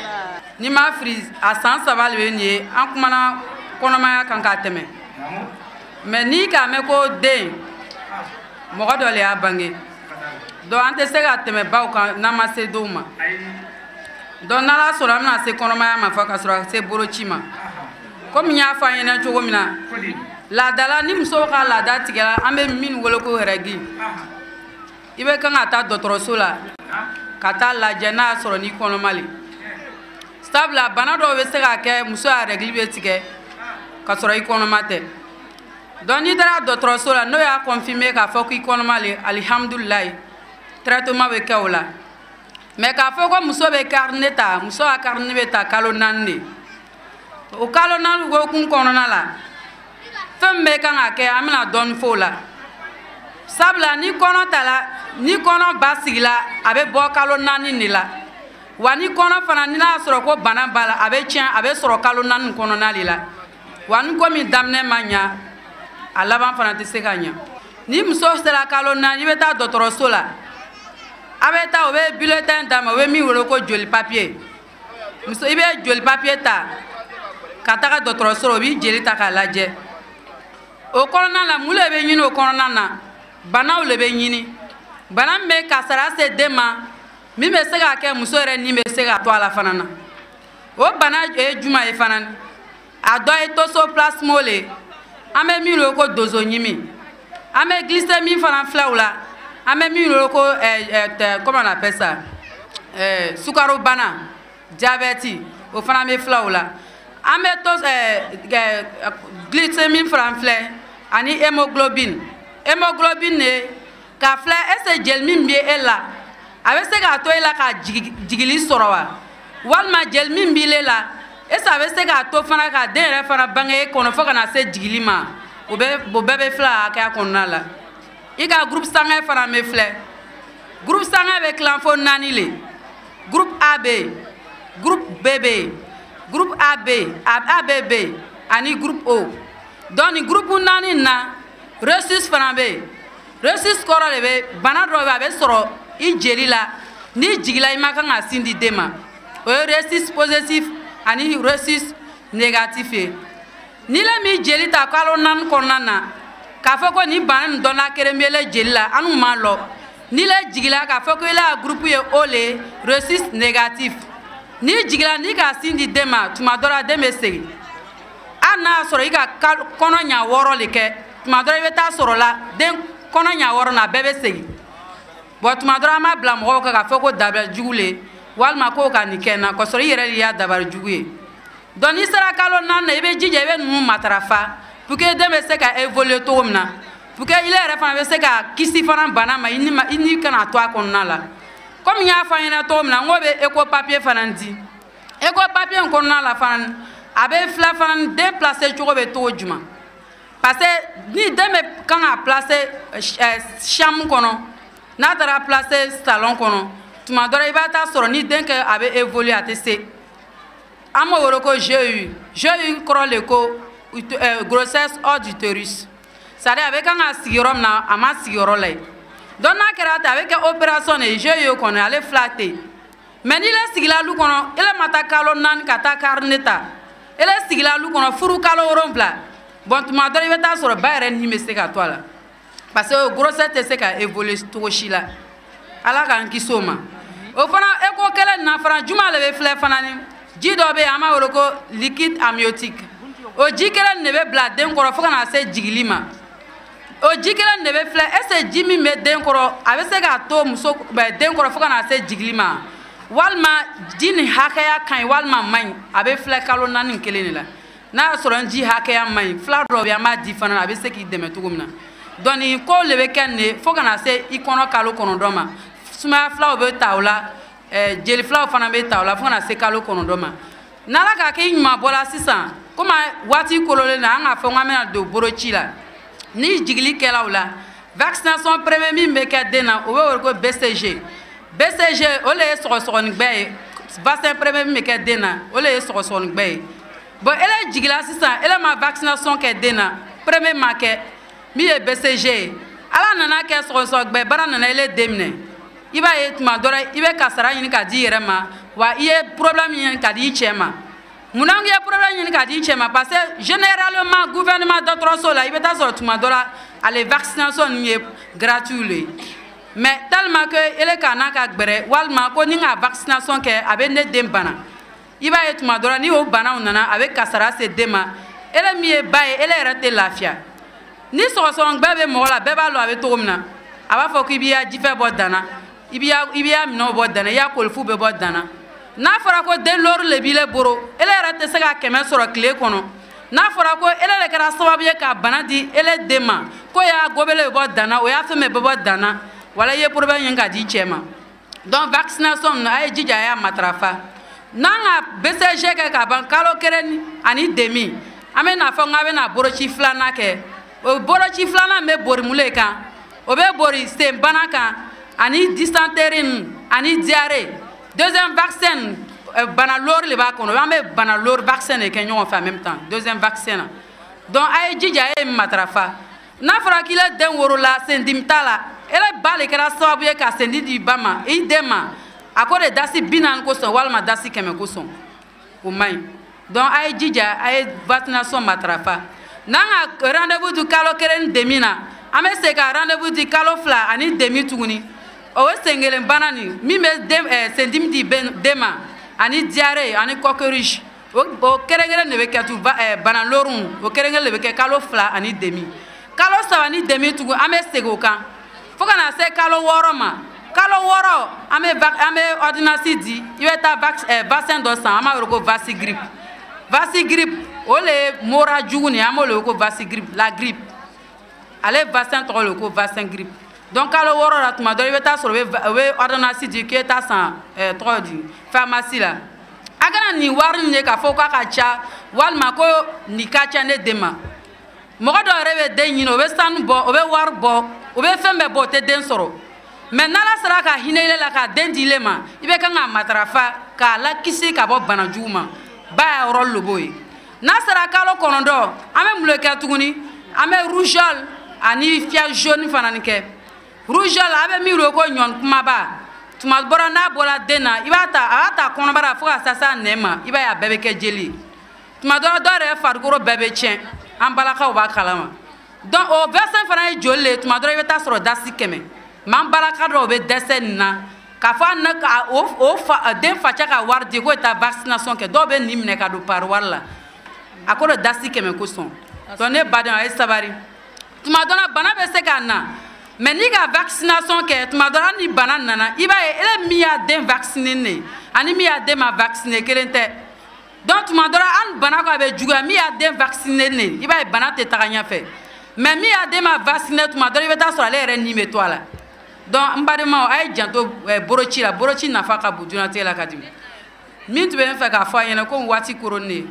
N'i m'a fili a san 3 de bɛ nin ye an kumana kɔnɔmaya kan k'a tɛmɛ mɛ n'i k'a mɛn ko den mɔgɔ dɔ de y'a bange donc an tɛ se ka tɛmɛ baw kan n'an ma se denw ma donc n'ala sɔrɔ an bɛna se kɔnɔmaya ma fɔ ka sɔrɔ ka se boloci ma. Komi n y'a fɔ an ɲɛna cogo min na laadala ni musow ka laada tigɛra an bɛ min wele ko rɛgi i bɛ kan ka taa dɔgɔtɔrɔso la ka taa lajɛ n'a y'a sɔrɔ n'i kɔnɔma le sabula bana dɔw bɛ se ka kɛ muso ya rɛgili bɛ tigɛ ka sɔrɔ i kɔnɔma tɛ donc n'i taara dɔgɔtɔrɔso la n'o y'a confirmer k'a fɔ k'i kɔnɔma le alihamudulilayi traitement bɛ kɛ o la mais k'a fɔ ko muso bɛ carnet ta muso ka carnet bɛ ta kalo 4 de. O kalo 4 hukumu kɔnɔna la fɛn min bɛ kan ka kɛ an bɛna dɔɔni fɔ o la sabula ni kɔnɔ tala ni kɔnɔ basigila a bɛ bɔ kalo 4 de la wa ni kɔnɔ fana ni n'a sɔrɔ ko bana b'a la a bɛ tiɲɛ a bɛ sɔrɔ kalo 4 kɔnɔna de la wa ni ko min daminɛ ma ɲa a laban fana tɛ se ka ɲa ni muso sera kalo 4 i bɛ taa dɔgɔtɔrɔso la a bɛ taa o bɛ bulletin d'a ma o bɛ min wele ko joli papier muso i bɛ joli papier ta ka taga dɔgɔtɔrɔso la o b'i jeli ta k'a lajɛ o kɔnɔna la mun de bɛ ɲini o kɔnɔna na banaw de bɛ ɲini bana min bɛ kasara se den ma min bɛ se ka kɛ muso yɛrɛ ni bɛ se ka to a la fana na o bana ye jumɛn ye fana a dɔ ye toxoplasmose le an bɛ min wele ko dozoɲimi an bɛ glycémie fana filɛ o la an bɛ min wele ko comment on appelle ça sukarobana diabète. O fana bɛ filɛ o la. An bɛ to glycémie fana filɛ ani hémoglobine. Hémoglobine de k'a filɛ est-ce que jeli min bɛ e la, a bɛ se k'a to e la ka jigili sɔrɔ wa? Walima jeli min b'i la, est-ce que a bɛ se k'a to fana ka den yɛrɛ fana bange e kɔnɔ fo ka na se jigili ma? O bɛɛ bɛ filɛ a hakɛya kɔnɔna la. I ka groupe sanguin fana bɛ filɛ. Groupe sanguin bɛ tilan fo 4 le. Groupe A bɛ yen, groupe B bɛ yen, groupe AB, ABB ani groupe O. Donc nin groupe 4 in na, rhesus fana bɛ yen. Rhesus kɔrɔ de bɛ bana dɔ bɛ yen, a bɛ sɔrɔ i jeli la, n'i jigila i ma kan ka sin di den ma. O ye rhesus positif ani rhesus négatif ye. N'i le m'i jeli ta kalo 4 kɔnɔna na, k'a fɔ ko nin bana nin dɔnna kelen bɛ le jeli la, an n'u m'a lɔ. N'i le jigila k'a fɔ ko i la groupe ye O le, rhesus négatif. N'i jigila n'i ka sin di den ma, tuma dɔ la den bɛ segin. Hali n'a y'a sɔrɔ i ka kɔnɔ ɲa 6 de kɛ, tuma dɔ la i bɛ taa sɔrɔ la den kɔnɔ ɲa 6 na a bɛɛ bɛ segin. Bon, tuma dɔ la an b'a bila mɔgɔw kan k'a fɔ ko dabali jugu le, walima k'o ka nin kɛ n na, k'a sɔrɔ i yɛrɛ de y'a dabali jugu ye. Donc n'i sera kalo 4 na, i bɛ jija i bɛ ninnu matarafa pour que den bɛ se ka évoluer cogo min na, pour que i yɛrɛ fana bɛ se ka kisi fana bana ma, i ni kana to a kɔnɔna la. Komi n y'a fɔ an ɲɛna cogo min na, n k'o bɛ éco papier fana di. Éco papier in kɔnɔna la fana, a bɛ filɛ fana den placer cogo bɛ cogo jumɛn. Parce que ni den bɛ kan ka placer chambre kɔnɔ, n'a taara placer salon kɔnɔ, tuma dɔ la i b'a taa sɔrɔ ni den kɛ a bɛ évoluer a tɛ se. An b'o wele ko GU. GU kɔrɔ le ko grossesse hors d'utérus. C'est-à-dire a bɛ kan ka sigi yɔrɔ min na, a ma sigi yɔrɔ la yen. Donc n'a kɛra ten, a bɛ kɛ opération de ye. GU kɔni ale fila tɛ yen. Mais n'i le sigila lu kɔnɔ, e le ma taa kalo 4 ka taa carnet ta, e le sigila lu kɔnɔ furu kalo 7. Bon, tuma dɔ la i bɛ taa sɔrɔ ba yɛrɛ ni bɛ se ka to a la. Parce que grossesse tɛ se ka évoluer cogo si la. Ala k'an kisi o ma. O fana écho kɛlɛ nin na fana, juma le bɛ filɛ fana ni ji dɔ bɛ yen, an b'a wele ko liquide amniotique. O ji kelen de bɛ bila den kɔrɔ fo ka na se jigili ma. O ji kelen de bɛ filɛ, est-ce que ji min bɛ den kɔrɔ, a bɛ se k'a to muso den kɔrɔ fo ka na se jigili ma? Walima ji nin hakɛya ka ɲi walima man ɲi, a bɛ filɛ kalo 4 kelen de la. N'a y'a sɔrɔ ji hakɛya man ɲi, fila dɔw bɛ yen, an b'a di fana, a bɛ se k'i dɛmɛ cogo min na. Donc nin kow de bɛ kɛ nin ye fo ka na se i kɔnɔ kalo 9 ma. Sumaya filaw bɛ ta o la, jeli filaw fana bɛ ta o la fo ka na se kalo 9 ma. N'Ala k'a kɛ i ɲuman bɔra sisan, komi waati kololen na, an k'a fɔ k'an bɛna don boloci la. Ni jigili kɛla o la, vaccination premier min bɛ kɛ den na, o bɛ wele ko BCG. BCG o le ye sɔgɔsɔgɔningbɛ ye. Vaccin premier min bɛ kɛ den na, o le ye sɔgɔsɔgɔningbɛ ye. Bon, e le jigila sisan, e le ma vaccination kɛ den na, premier ma kɛ, min ye BCG ye. Ala nana kɛ sɔgɔsɔgɔgbɛ bana nana ele den minɛ. I b'a ye tuma dɔ la, i bɛ kasara ɲini ka di i yɛrɛ ma, wa i ye problème ɲini ka di i cɛ ma. Munna i ye problème ɲini ka di i cɛ ma? Parce que généralement gouvernement dɔgɔtɔrɔso la, i bɛ taa sɔrɔ tuma dɔ la, ale vaccination ninnu ye gratuit le ye. Mais tellement que ele ka n'a ka gbɛrɛ, walima ko ni n ka vaccination kɛ, a bɛ ne den bana. I b'a ye tuma dɔ la, ni o banaw nana, a bɛ kasara se den ma. Ele min ye ba ye, ele yɛrɛ tɛ lafiya. Ni sɔgɔsɔgɔngbɛ bɛ mɔgɔ la, bɛɛ b'a lɔn a bɛ cogo min na. A b'a fɔ k'i b'i ya jifɛ bɔ danna, i b'i ya minɛnw bɔ danna, i ya kolifu bɛ bɔ danna. N'a fɔra ko den lori le b'i le bolo, ele yɛrɛ tɛ se ka 100 sɔrɔ tile kɔnɔ. N'a fɔra ko ele de kɛra sababu ye ka bana di ele den ma, ko y'a gobele bɛ bɔ danna, o y'a fɛn bɛɛ bɛ bɔ danna, wala i ye problème ɲini ka di cɛ ma. Donc vaccination ninnu, a ye jija a y'a matarafa. N'an ka BCG kɛ ka ban kalo 1.5, an bɛ n'a fɔ k'an bɛna boloci filanan kɛ. O boloci filanan bɛ bori mun de kan? O bɛ bori senbana kan, ani dysenterie ani diarrhée. Deuxième vaccin, bana lori le b'a kɔnɔ. An bɛ bana lori vaccin de kɛ ɲɔgɔn fɛ en même temps, deuxième vaccin na. Donc a ye jija a ye matarafa. N'a fɔra k'i le den worola, sendimi t'a la, ele ba de kɛra sababu ye ka sendi di ba ma, i den ma, a ko de dasi 40 kosɔn walima dasi 100 kosɔn, o man ɲi. Donc a ye jija a ye vaccination matarafa. N'an ka rendez-vous di kalo 1.5 na, an bɛ segin ka rendez-vous di kalo 2.5 tuguni. O ye sen kelen bana nin min bɛ den sendimi di den ma, ani diarrhée ani coqueluche, o kelen kelen de bɛ kɛ tu bana loru, o kelen kelen de bɛ kɛ kalo 2.5. Kalo 3.5 tugun, an bɛ segin o kan fo ka na se kalo 6 ma. Kalo 6 an bɛ ordonnance di i bɛ taa vaccin dɔ san an b'a wele ko Vaccigrippe. Vaccigrippe o le ye mora jugu nin ye an b'o le wele ko Vaccigrippe la grippe. Ale vaccin tɔgɔ le ko vaccin grippe. Donc kalo 6 la tuma dɔ i bɛ taa sɔrɔ u bɛ ordonnance di k'e taa san tɔgɔ di pharmacie la. A kana nin wari nin ye k'a fɔ k'a ka ca walima ko nin ka ca ne den ma. Mɔgɔ dɔw yɛrɛ bɛ den ɲini o bɛ sanu bɔ o bɛ wari bɔ o bɛ fɛn bɛɛ bɔ o tɛ den sɔrɔ. Mais n'Ala sera ka hinɛ ile la k'a den di ile ma i bɛ kan k'a matarafa k'a lakisi ka bɔ bana jugu ma. Ba y'a yɔrɔ lobo ye. N'a sera kalo 9 an bɛ mun de kɛ tuguni? An bɛ rougeole ani fièvre jaune fana ni kɛ. Rougeole a bɛ min wele ko ɲɔni kumaba. Tuma bɔra n'a bɔra den na i b'a ta a b'a ta kɔnɔbara fo ka se a nɛn ma i b'a ye a bɛɛ bɛ kɛ jeli ye. Tuma dɔ la dɔw yɛrɛ farikolo bɛɛ bɛ tiɲɛ an balakaw b'a kalama. Donc o vaccin fana ye joli le ye tuma dɔ la i bɛ taa sɔrɔ dasi 100. Mais an balaka dɔw bɛ dɛsɛ nin na k'a fɔ hali n'a ka o fa den facɛ ka wari di k'o ye taa vaccination kɛ dɔw bɛ nin minɛ ka don pari wari la a ko dɔ dasi 100 kosɔn. Donc ne badenw a ye sabari. Tuma dɔ la bana bɛ se ka na mais n'i ka vaccination kɛ tuma dɔ la hali ni bana nana i b'a ye e min y'a den vacciner ne ani min y'a den ma vacciner kelen tɛ. Donc tuma dɔ la hali bana ko a bɛ juguya min y'a den vacciner ne i b'a ye bana tɛ taga ɲɛfɛ. Mais min y'a den ma vacciner tuma dɔ la i bɛ taa sɔrɔ ale yɛrɛ ni bɛ to a la. Donc n badenmaw a ye janto boloci la boloci nafa ka bon diɲɛlatigɛ la ka di. Min tun bɛ n fɛ k'a fɔ a ɲɛna ko waati koronnen ye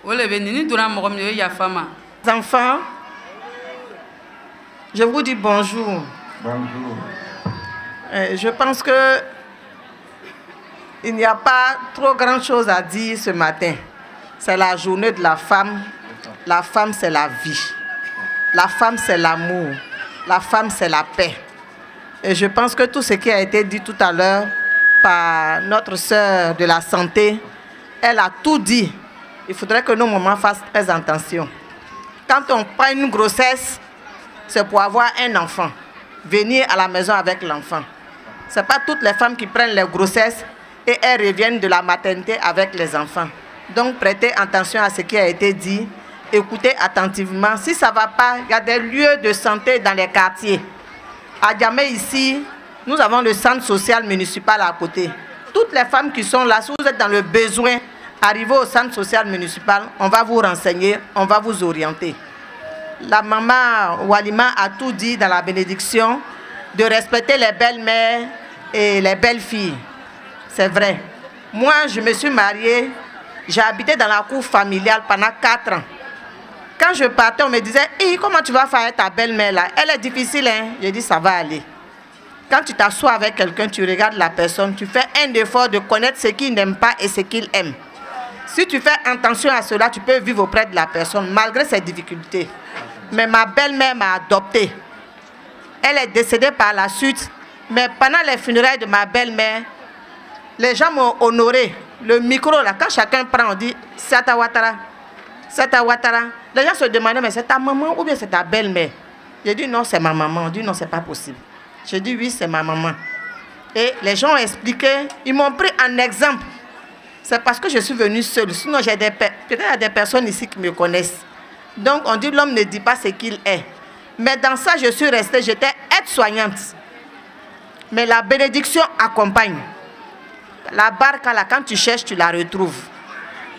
o le bɛ nin ni donna mɔgɔ min ye o ye yafa ma. Enfants, je vous dis bonjour. Bonjour. Je pense que il n'y a pas trop grand chose à dire ce matin. C'est la journée de la femme. La femme, c'est la vie. La femme, c'est l'amour. La femme, c'est la paix. Et je pense que tout ce qui a été dit tout à l'heure par notre sœur de la santé, elle a tout dit. Il faudrait que nos mamans fassent très attention. Quand on prend une grossesse, c'est pour avoir un enfant. Venir à la maison avec l'enfant. Ce n'est pas toutes les femmes qui prennent les grossesses et elles reviennent de la maternité avec les enfants. Donc prêtez attention à ce qui a été dit. Écoutez attentivement. Si ça ne va pas, il y a des lieux de santé dans les quartiers. À Adjamé ici, nous avons le centre social municipal à côté. Toutes les femmes qui sont là, si vous êtes dans le besoin, arrivez au centre social municipal, on va vous renseigner, on va vous orienter. La maman Walima a tout dit dans la bénédiction de respecter les belles-mères et les belles-filles. C'est vrai. Moi, je me suis mariée, j'ai habité dans la cour familiale pendant 4 ans. Quand je partais, on me disait, hey, comment tu vas faire ta belle-mère là? Elle est difficile, hein? J'ai dit, ça va aller. Quand tu t'assois avec quelqu'un, tu regardes la personne, tu fais un effort de connaître ce qu'il n'aime pas et ce qu'il aime. Si tu fais attention à cela, tu peux vivre auprès de la personne, malgré ses difficultés. Mais ma belle-mère m'a adoptée. Elle est décédée par la suite, mais pendant les funérailles de ma belle-mère, les gens m'ont honorée. Le micro, là, quand chacun prend, on dit, Sata Ouattara. Sata Ouattara. Les gens se demandaient, mais c'est ta maman ou bien c'est ta belle-mère? J'ai dit, non, c'est ma maman. On dit, non, c'est pas possible. J'ai dit, oui, c'est ma maman. Et les gens ont expliqué, ils m'ont pris en exemple. C'est parce que je suis venue seule. Sinon, j'ai peut-être il y a des personnes ici qui me connaissent. Donc, on dit, l'homme ne dit pas ce qu'il est. Mais dans ça, je suis restée, j'étais aide-soignante. Mais la bénédiction accompagne. La barque, là, quand tu cherches, tu la retrouves.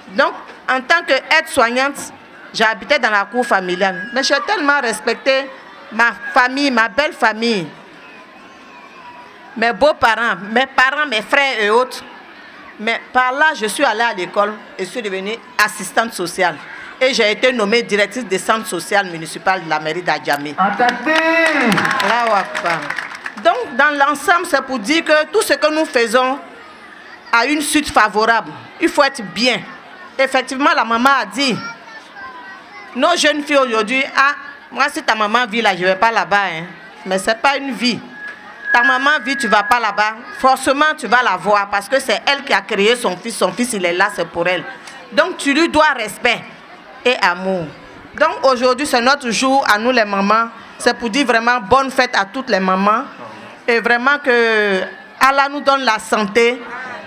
Donc, en tant qu'aide-soignante, j'habitais dans la cour familiale. Mais j'ai tellement respecté ma famille, ma belle famille, mes beaux-parents, mes parents, mes frères et autres. Mais par là, je suis allée à l'école et suis devenue assistante sociale. Et j'ai été nommée directrice des centres sociaux municipal de la mairie d'Adjamé. Donc, dans l'ensemble, c'est pour dire que tout ce que nous faisons a une suite favorable. Il faut être bien. Effectivement, la maman a dit, nos jeunes filles aujourd'hui, ah, moi si ta maman vit là, je ne vais pas là-bas. Hein. Mais ce n'est pas une vie. Ta maman vit, tu ne vas pas là-bas. Forcément, tu vas la voir parce que c'est elle qui a créé son fils. Son fils, il est là, c'est pour elle. Donc, tu lui dois respect et amour. Donc, aujourd'hui, c'est notre jour à nous les mamans. C'est pour dire vraiment bonne fête à toutes les mamans. Et vraiment que Allah nous donne la santé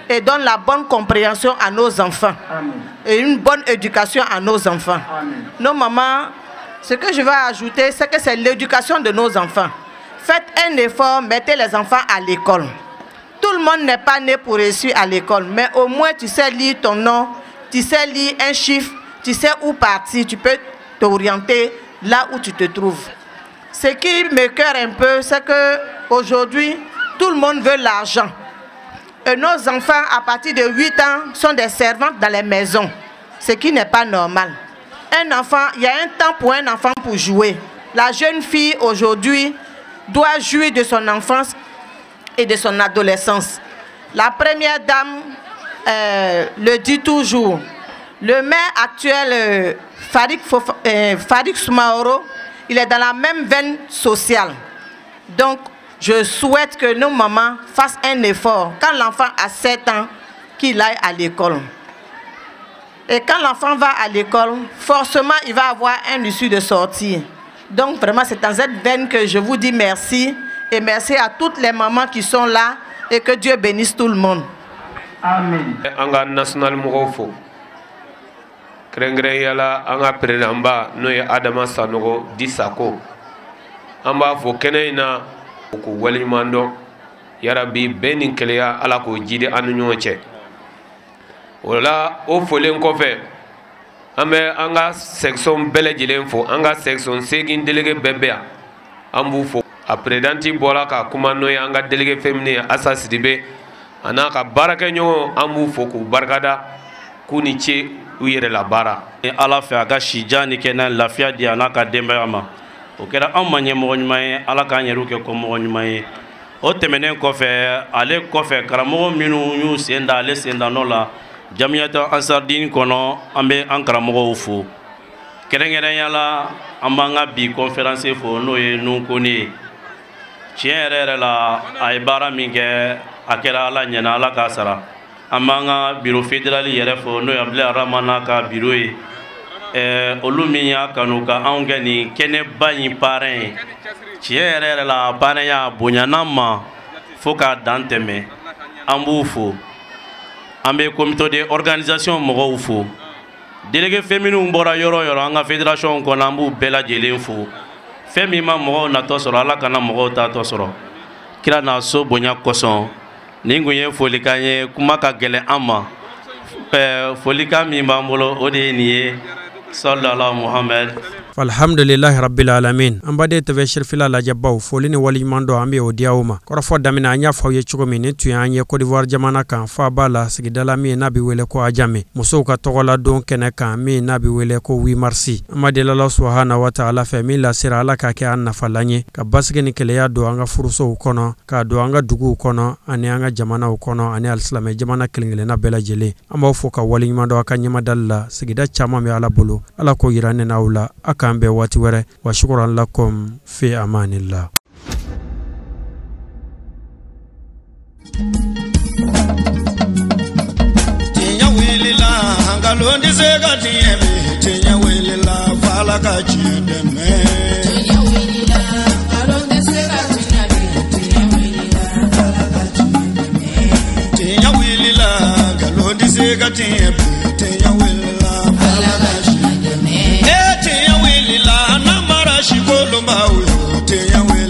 et donne la bonne compréhension à nos enfants. Amen. Et une bonne éducation à nos enfants. Amen. Nos mamans, ce que je vais ajouter, c'est que c'est l'éducation de nos enfants. Faites un effort, mettez les enfants à l'école. Tout le monde n'est pas né pour réussir à l'école, mais au moins tu sais lire ton nom, tu sais lire un chiffre, tu sais où partir, tu peux t'orienter là où tu te trouves. Ce qui m'écœure un peu, c'est qu'aujourd'hui, tout le monde veut l'argent. Et nos enfants, à partir de 8 ans, sont des servantes dans les maisons, ce qui n'est pas normal. Un enfant, il y a un temps pour un enfant pour jouer. La jeune fille, aujourd'hui, doit jouir de son enfance et de son adolescence. La première dame le dit toujours. Le maire actuel, Farik Soumaoro, il est dans la même veine sociale. Donc, je souhaite que nos mamans fassent un effort. Quand l'enfant a 7 ans, qu'il aille à l'école. Et quand l'enfant va à l'école, forcément, il va avoir un issue de sortie. Donc, vraiment, c'est dans cette veine que je vous dis merci. Et merci à toutes les mamans qui sont là. Et que Dieu bénisse tout le monde. Amen. An national mɔgɔw fo kɛrɛnkɛrɛnya la an ka président-ba n'o ye Adama Sanogo di Sako an b'a fo kɛnɛ in na k'u waleɲuman dɔn yarabi bɛn ni keleya Ala k'o jidi an ni ɲɔgɔn cɛ o la o folen kɔfɛ an bɛ an ka section bɛɛ lajɛlen fo an ka section 8 délégué bɛɛ bɛ yan an b'u fo a présidente bɔra ka kuma n'o ye an ka délégué féminin Asa Sidibe a n'a ka baarakɛɲɔgɔn an b'u fo k'u barikada k'u ni ce u yɛrɛ la baara. Ala fɛ a ka sijan ni kɛnɛ lafiya di a n'a ka denbaya ma o kɛra anw ma ɲɛmɔgɔ ɲuman ye Ala k'an yɛrɛw kɛ kɔmɔgɔ ɲuman ye o tɛmɛnen kɔfɛ ale kɔfɛ karamɔgɔ minnu y'u sen da ale sen da nɔ la Jamiyatu Ansardine kɔnɔ an bɛ an karamɔgɔw fo kɛrɛnkɛrɛnya la an b'an ka bi conférence fo n'o ye Nukoni ye tiɲɛ yɛrɛ yɛrɛ la a ye baara min kɛ a kɛra Ala ɲɛna Ala k'a sara an b'an ka bureau fédéral yɛrɛ fo n'o ye Abdulayi Ramana ka bureau ye olu min y'a kanu ka anw kɛ nin kɛnɛba in parrain ye tiɲɛ yɛrɛ yɛrɛ la parrain ya bonyana ma fo k'a dan tɛmɛ an b'u fo an bɛ comité de organisation mɔgɔw fo délégué féminin bɔra yɔrɔ o yɔrɔ an ka fédération kɔnɔ an b'u bɛɛ lajɛlen fo fɛn min ma mɔgɔw natɔ sɔrɔ Ala kana mɔgɔw tatɔ sɔrɔ kira n'a so bonya kosɔn nin kun ye folikan ye kuma ka gɛlɛn an ma folikan min b'an bolo o de ye nin ye sallallahu Muhammad. Alhamdulillahi rabbil alamin. An baden TV Cherifila lajɛbaw foli ni waleɲuman dɔn an bɛ o di aw ma. Kɔrɔfɔ daminɛ an y'a fɔ aw ye cogo min nin tun y'an ye Côte d'Ivoire jamana kan faaba la sigida la min n'a bɛ wele ko Adjamé musow ka tɔgɔladon kɛnɛ kan min n'a bɛ wele ko 8 mars. An b'a deli Ala subahana wa taala fɛ min lasera Ala k'a kɛ an nafalan ye ka basigi ni keleya don an ka furusow kɔnɔ k'a don an ka duguw kɔnɔ ani an ka jamanaw kɔnɔ ani alisilamɛ jamana kelen-kelenna bɛɛ lajɛlen. An b'aw fo ka waleɲuman dɔn aw ka ɲɛmadali la sigida caman bɛ Ala bolo Ala k'o yira ne n'aw la a k'an bɛn waati wɛrɛ wa shukran lakum fi amanillah. Tiɲɛ wulila nkalon tɛ se ka tiɲɛ bi tiɲɛ wulila f'Ala ka tiɲɛ dɛmɛ. Tiɲɛ wulila nkalon tɛ se ka tiɲɛ bi tiɲɛ wulila f'Ala ka tiɲɛ dɛmɛ. Tiɲɛ wulila nkalon tɛ se ka tiɲɛ bi tiɲɛ wulila f'Ala ka tiɲɛ dɛmɛ. Tiɲɛ wulila n'an mara sikolonbaw ye tiɲɛ wulila.